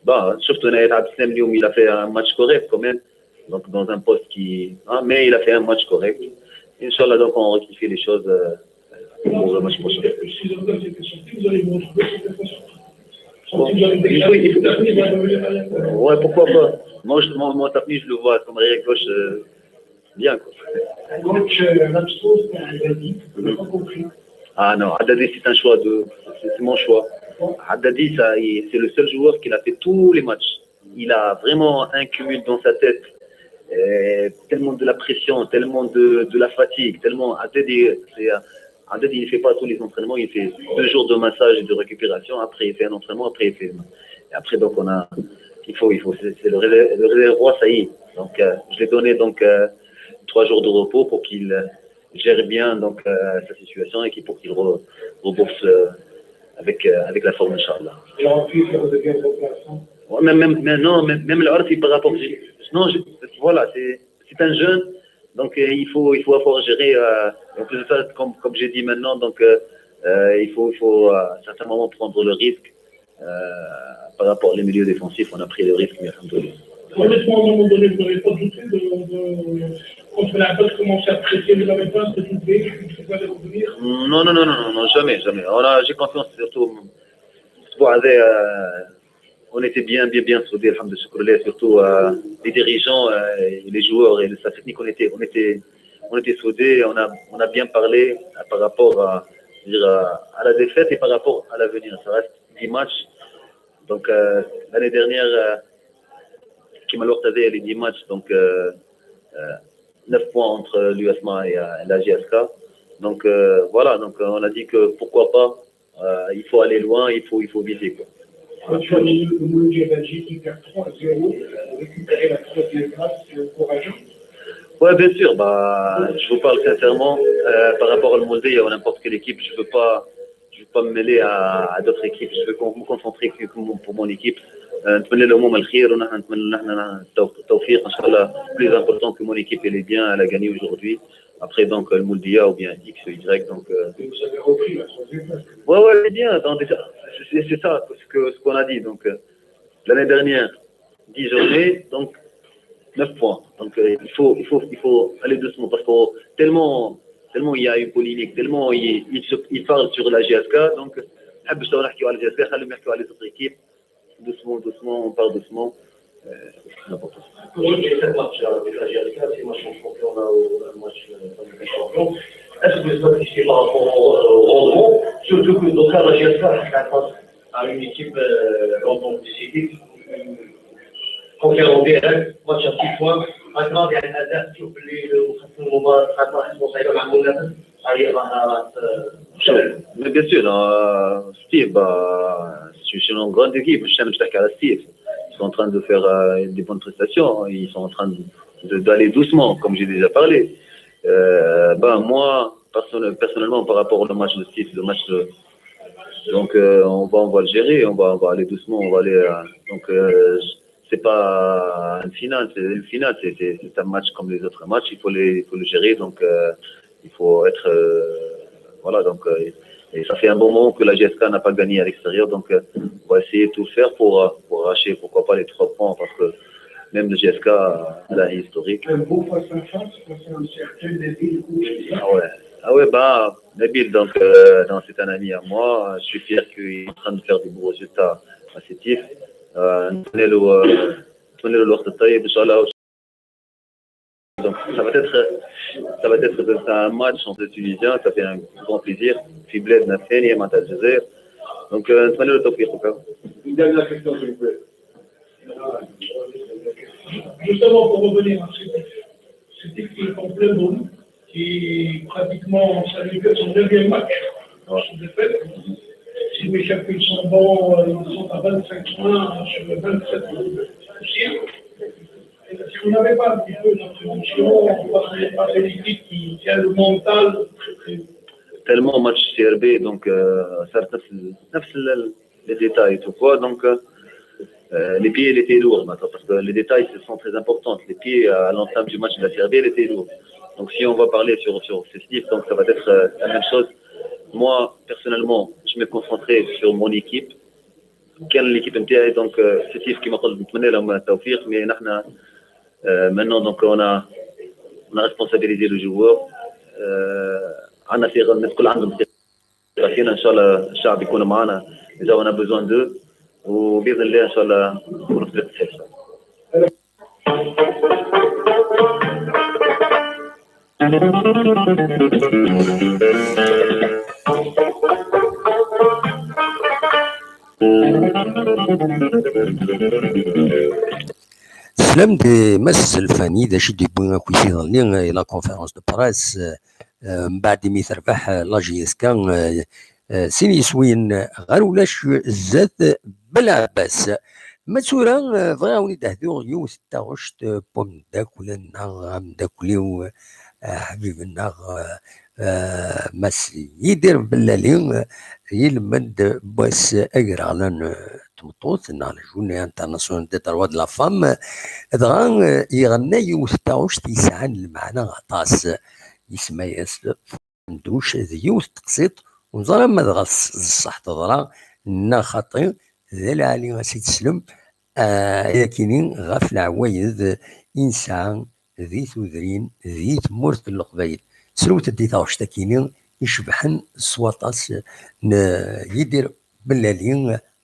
Bah, surtout, Naïd Abdeslam, lui, il a fait un match correct quand même. Donc, dans un poste qui, hein, mais il a fait un match correct. Inch'Allah, donc, on rectifie les choses, euh, pour le match prochain. Oui, oui. Ouais, pourquoi pas. Moi, je, moi, moi, Tapni, je le vois comme arrière gauche, euh, bien, quoi. Coach, euh, l'absence d'Haddadi, je n'ai pas compris. Ah non, Haddadi, c'est un choix de, c'est, c'est mon choix. Haddadi, ça, il, c'est le seul joueur qui a fait tous les matchs. Il a vraiment un cumul dans sa tête. Euh, tellement de la pression, tellement de, de la fatigue, tellement Haddadi, c'est, euh, Haddadi, il fait pas tous les entraînements, il fait deux jours de massage et de récupération, après il fait un entraînement, après il fait, et après donc on a, il faut, il faut, c'est, c'est le réserve, le réservoir, ça y est. Donc, euh, je l'ai donné donc, euh, trois jours de repos pour qu'il, euh, gère bien donc, euh, sa situation et qui, pour qu'il re-, rembourse, euh, avec, euh, avec la forme, Inch'Allah. Et en plus, ça redevient remplaçant. Ouais, même, même, mais non, même, même l'Arfi par rapport, non, je, voilà, c'est, c'est un jeune, donc, euh, il faut, il faut avoir géré, euh, en plus de ça, comme, comme j'ai dit maintenant, donc, euh, euh, il faut, il faut, euh, à un certain moment prendre le risque. Euh, par rapport aux milieux défensifs, on a pris le risque, mais alhamdoulilah. Honnêtement, à un moment donné, vous n'avez pas douté de, de, contre la balle, commencer à presser, vous n'avez pas douté, vous pouvez revenir ? Non, non, non, non, non, non, jamais, jamais. On a, j'ai confiance surtout. Bon, avec, euh, on était bien, bien, bien soudés, alhamdoulilah, surtout, euh, les dirigeants, euh, et les joueurs et le staff technique, on était, on était, on était soudés, on a, on a bien parlé, euh, par rapport à, je veux dire, à, à la défaite et par rapport à l'avenir. Ça reste dix matchs. Donc, euh, l'année dernière, euh, كيما الوقت هذا, les dix matchs, donc, euh, euh, neuf points entre l'U S M A et, euh, la J S K. Donc, euh, voilà, donc, euh, on a dit que pourquoi pas Euh, il faut aller loin, il faut, il faut viser, quoi. Quand tu as le Mouloudia Belgique qui perd trois zéro, récupérer la troisième place, c'est encourageant. Ouais, bien sûr. Bah, je vous parle sincèrement. Euh, par rapport au Mouldiya ou n'importe quelle équipe, je veux pas, je veux pas me mêler à, à d'autres équipes. Je veux con- me concentrer que pour mon, pour mon équipe. Euh, نتمنى لهم الخير ونحن نتمنى نحن التوفيق ان شاء الله. Plus important que mon équipe, elle est bien, elle a gagné aujourd'hui. Après, donc, le Mouldiya ou bien X, Y, donc. Euh... Et vous avez repris la troisième place. Ouais, ouais, c'est bien. Donc, c'est c'est ça ce que ce qu'on a dit. Donc, euh, l'année dernière, dix journées, donc neuf points. Donc, euh, il faut il faut il faut aller doucement parce que tellement tellement il y a une polémique, tellement il il, se- il parle sur la J S K. Donc, حب شو نحكيو على la J S K, خليهم يحكيو على les autres équipes. Doucement, doucement, on part doucement. Euh, c'est important. Aujourd'hui, c'est match avec la J S K, c'est match en championnat ou un match euh, en Ligue des champions. Est-ce que vous êtes satisfait par rapport au, au rendement? Surtout que donc, la J S K, elle passe à une équipe euh, rendement décisive. Conférence direct, match à six points. Maintenant, il y a un adversaire qui oublie le خاص المباراة، خاص المباراة. Mais bien sûr, euh, Steve, bah, c'est c'est une grande équipe. Je t'aime, je t'aime à Steve. Ils sont en train de faire euh, des bonnes prestations. Ils sont en train de- de- d'aller doucement, comme j'ai déjà parlé. Euh, bah, moi, personnel- personnellement, par rapport au match de Steve, le match de- donc euh, on va on va le gérer, on va on va aller doucement, on va aller. Euh, donc euh, c'est pas une finale, c'est une finale, c'est c'est- c'est un match comme les autres matchs. Il faut les il faut le gérer, donc euh, il faut être euh, voilà donc euh, et ça fait un bon moment que la J S K n'a pas gagné à l'extérieur, donc euh, on va essayer de tout faire pour euh, pour arracher pourquoi pas les trois points parce que même la J S K elle a un historique. Un beau face-à-face face à un certain Nabil Kouchouya. Ah ouais. Ah ouais, bah, Nabil, donc, euh, donc, c'est un ami à moi. Je suis fier qu'il est en train de faire des bons résultats à Sétif. Euh, نتمنى له- نتمنى له الوقت الطيب, إن شاء الله. Donc, ça va être, ça va être c'est un match entre les Tunisiens, ça fait un grand plaisir. في بلادنا الثانية معناتها الجزائر. Donc, euh, نتمنى له التوفيق. Une dernière question, s'il vous plaît. Justement, pour revenir à cette, cette équipe en plein boom, qui pratiquement, ça lui fait son neuvième match, je le fais. Si mes calculs sont bons, euh, ils sont à vingt-cinq points sur les vingt-sept possibles. Est-ce que vous n'avez pas un petit peu d'appréhension face à- face à une équipe qui, qui a le mental très, très Tellement match C R B, donc euh, ça نفس ال- نفس ال- les détails, tu vois. Donc, euh, euh, les pieds, il était lourd maintenant, parce que les détails, ce sont très importants. Les pieds, euh, à l'entame du match de la C R B, il était lourd. Donc, si on va parler sur, sur ce Sétif, donc ça va être euh, la même chose. Moi, personnellement, je me concentrais sur mon équipe. كان l'équipe نتاعي, donc, euh, Sétif كيما قلت نتمنى لهم التوفيق, mais نحن, euh, maintenant, donc, on a, on a responsabilisé le joueur. Euh, عندنا ثقة, الناس كل عندهم ثقة فينا. إن شاء الله الشعب يكون معنا, déjà on a besoin d'eux, وبإذن الله إن شاء الله نكونوا في الفريق الثالث. Teslam-d i Mass Zelfani, d acu i d-yewwi akk iḍelli i la conférence de presse, eh, mbeɛd imi terbeḥ, eh, la J S K, eh, eh, sin yiswiyen ɣer ulac zdat Belɛebbas. Ma d tura, eh, bɣiɣ ad wen-id-hduɣ yiwet n taɣect, eh, n wameddakel-nneɣ, ameddakel-iw, eh, aḥbib-nneɣ, eh, eh, Mass Yidir Bellali, eh, yelmed n wass agraɣlan, eh, n tmeṭṭut, neɣ la journée internationale des droits de la femme, dɣa, eh, yeɣna yiwet n taɣect yesɛan lmeɛna aṭas, yesma-yas Mduc d yiwet n teqsiṭ, ur neẓri ma dɣa d ṣṣeḥ teḍra neɣ xaṭi, d lɛali a s-id-teslem, ah, ayakini ɣef leɛwayed i nesɛa di tudrin, di tmurt n Leqbayel. Srewt-d i taɣect-akini icebḥen s waṭas n Yidir Bellali,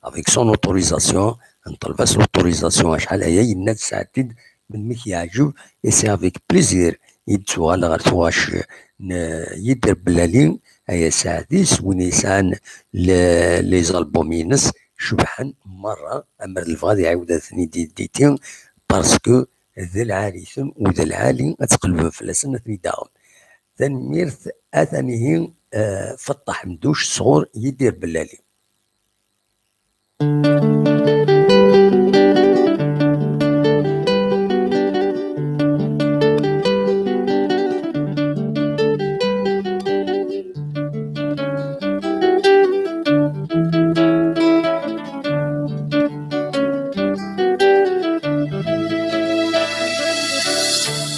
avec son autorisation, nṭelb-as l'autorisation acḥal aya, yenna-d sɛeddi-d melmi k-yeɛǧeb, et c'est avec plaisir i d-tuɣal ɣer tuɣac n Yidir Bellali, ay asaɛd-is, win yesɛan le-, les albums-ines, cebḥen merra, amer d lebɣa ad iɛiwed ad ten-id-yedditi, parce que d lɛali-ten, u d lɛali ad tqelbem fell-asen ad ten-id-taɣem. Tanemmirt, atan ihi eh, Feṭṭaḥ Mduc sɣur Yidir Bellali.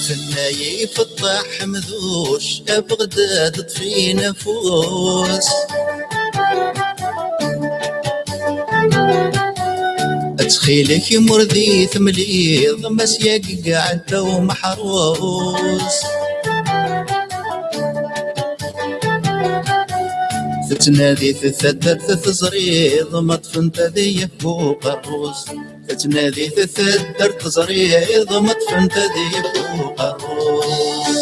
Tenna-yi Feṭṭaḥ Mduc, a Beɣdad ṭṭef-in afus. Ttxil-k, imur di temliḍ, Mass Yagi Ɛedda Umeḥrus. Tettnadi-t taddart teẓriḍ, ma ṭṭfent ad yaf uqerrus. Tettnadi-t taddart teẓriḍ, ma ṭṭfent ad yaf uqerrus.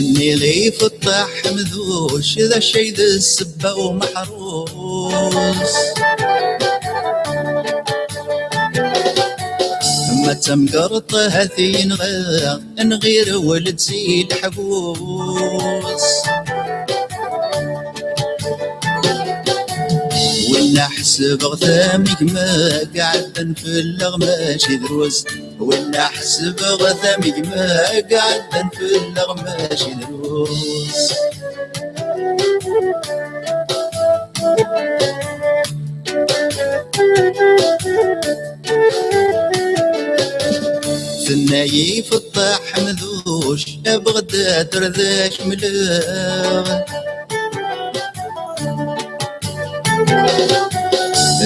Nniɣ i Feṭṭaḥ Mduc, d acu ay d ssebba umeḥrus? Ma d tamgerḍt ahat yenɣa, nɣir weled si leḥbus. Winna ḥesbeɣ tamegma, ɛeddan fell-aɣ mačči drus. Winna ḥesbeɣ tamegma, ɛeddan fell-aɣ mačči drus. Tenna-yi Feṭṭaḥ Mduc, a Beɣdad ar d ak-mleɣ.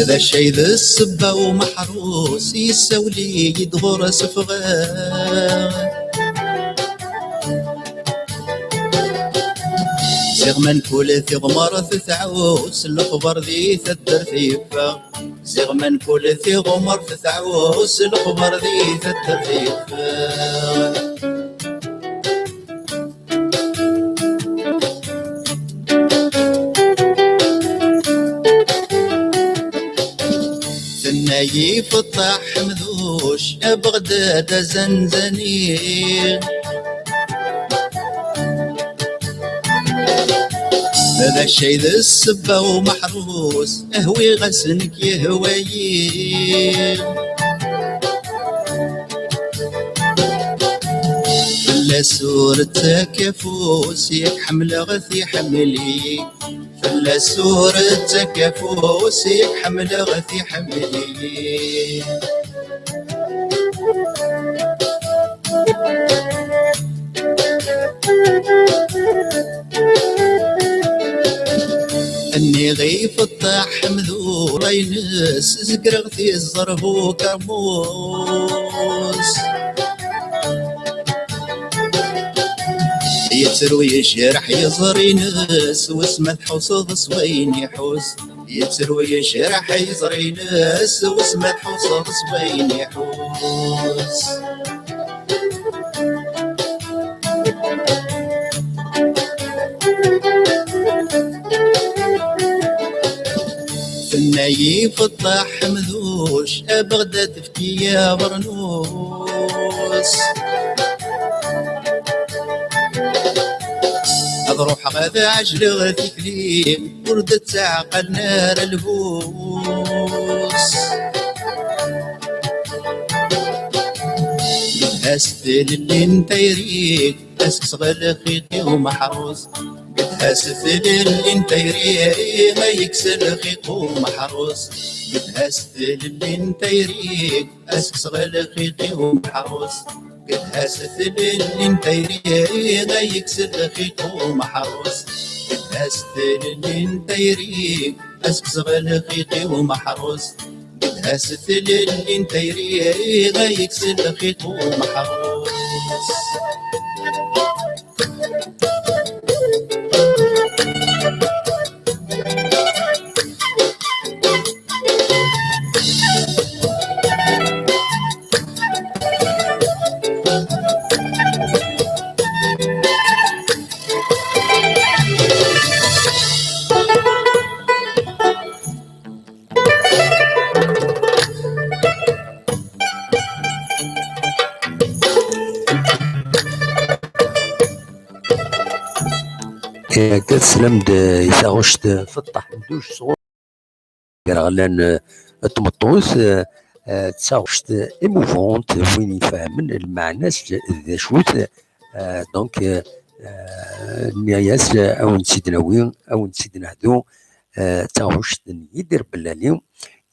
D acu ay d ssebba umeḥrus, yessawel-iyi-d ɣur-s ffɣeɣ. Ziɣ ma nkul tiɣmert tɛus, lexbar di taddart yeffeɣ. Ziɣ ma nkul tiɣmert tɛus, lexbar di taddart yeffeɣ. Tenna-yi Feṭṭaḥ Mduc, a Beɣdad azanzani. D acu ay d ssebba umeḥrus, hwiɣ-as nekk yehwa-yi. Fell-as ur ttak afus, yak ḥemmleɣ-t iḥemmel-iyi. Fell-as ur ttak afus, yak ḥemmleɣ-t iḥemmel-iyi. Nniɣ i Feṭṭaḥ Mduc, ines zegreɣ tiẓer bu kamus. Yettru yejreḥ yiẓri-ines, wis ma tḥusseḍ s wayen iḥus. Yettru yejreḥ yiẓri-ines, wis ma tḥusseḍ s wayen iḥus. Tenna-yi Feṭṭaḥ Mduc, a Beɣdad efk-iyi abernus. Ad ruḥeɣ ad ɛejleɣ tikli, ur d-ttaɛqalen ara lbus. Gedha-s tlelli n tayri, ad tekkseɣ lxiq i umeḥrus. Gedha-s tlelli n tayri, ma yekkes lxiq umeḥrus. Gedha-s tlelli n tayri, ad tekkseɣ lxiq i umeḥrus. Gedha-s tlelli n tayri, ma yekkes lxiq umeḥrus. Gedha-s tlelli n tayri, ad tekkseɣ lxiq i umeḥrus. Gedha-s tlelli n tayri, ma yekkes lxiq umeḥrus. Akka teslam-d i taɣect Feṭṭaḥ Mduc sɣur Graɣlan n tmeṭṭut, d taɣect émouvante, win ifehmen lmeɛna-s d acu-t. Donc, nniɣ-as, ad wen-tt-id-nawi, ad wen-tt-id-nehdu. D taɣect n Yidir Bellali.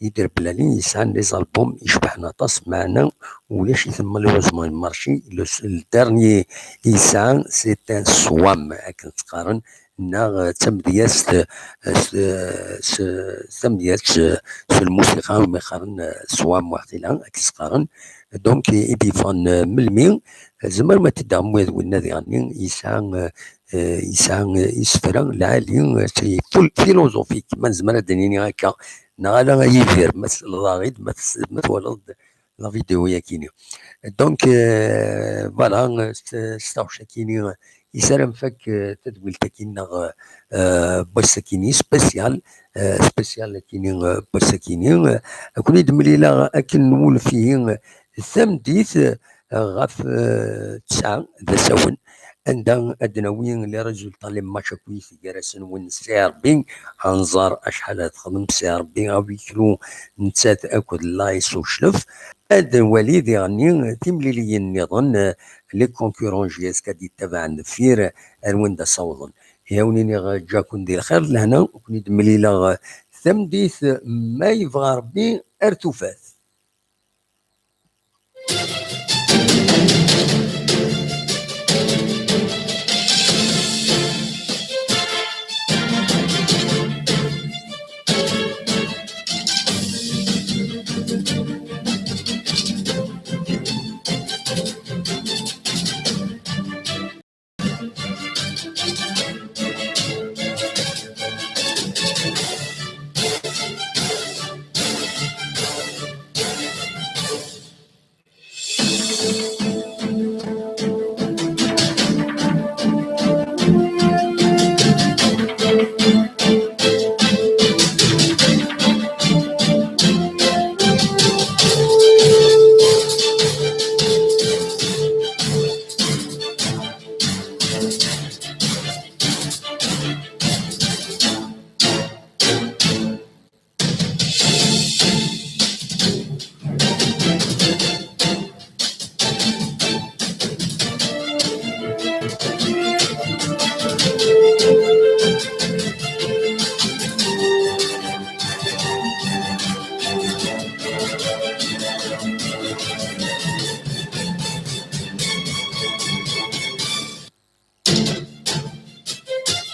Yidir Bellali yesɛan des albums icebḥen aṭas, meɛna ulac-iten malheureusement marché. Le, le dernier yesɛa, c'est un swam, akken tt-qqaren, neɣ d tamedyazt, s, s, s tamedyazt s lmusiqa, umi qqaren swam, waqila akken tt-qqaren. Donc, i d-yeffɣen melmi, tzemrem ad t-id-taɣem, ma d winna diɣen yesɛa, yesɛa isefra lɛali, philosophique, ma nezmer ad d-nini akka, neɣ ala a Yidir, ma tesled-aɣ-id, ma twaleḍ-d la vidéo-yakini. Donc, voilà, s taɣect-akini, yessaram fak tadwilt-akini neɣ n wass-akini spécial, spécial akini n wass-akini. Ad ken-id-mlileɣ akken nwulef ihi tameddit ɣef tesɛa d asawen, anda ad d-nawi les résultats, les matchs akk i gar-asen win n C R B. Ad nẓer acḥal ad texdem C R B, à huis clos, nettat akked l'A S Uclef. Ad nwali diɣenni timliliyin nniḍen, les concurrents jusqu'à d-yettabaɛen deffir, ar wanda ssawḍen. I awen-iniɣ ǧǧa-ken di lxir d lehna, ur ken-id-mlileɣ tameddit, ma yebɣa Rebbi, ar tufat.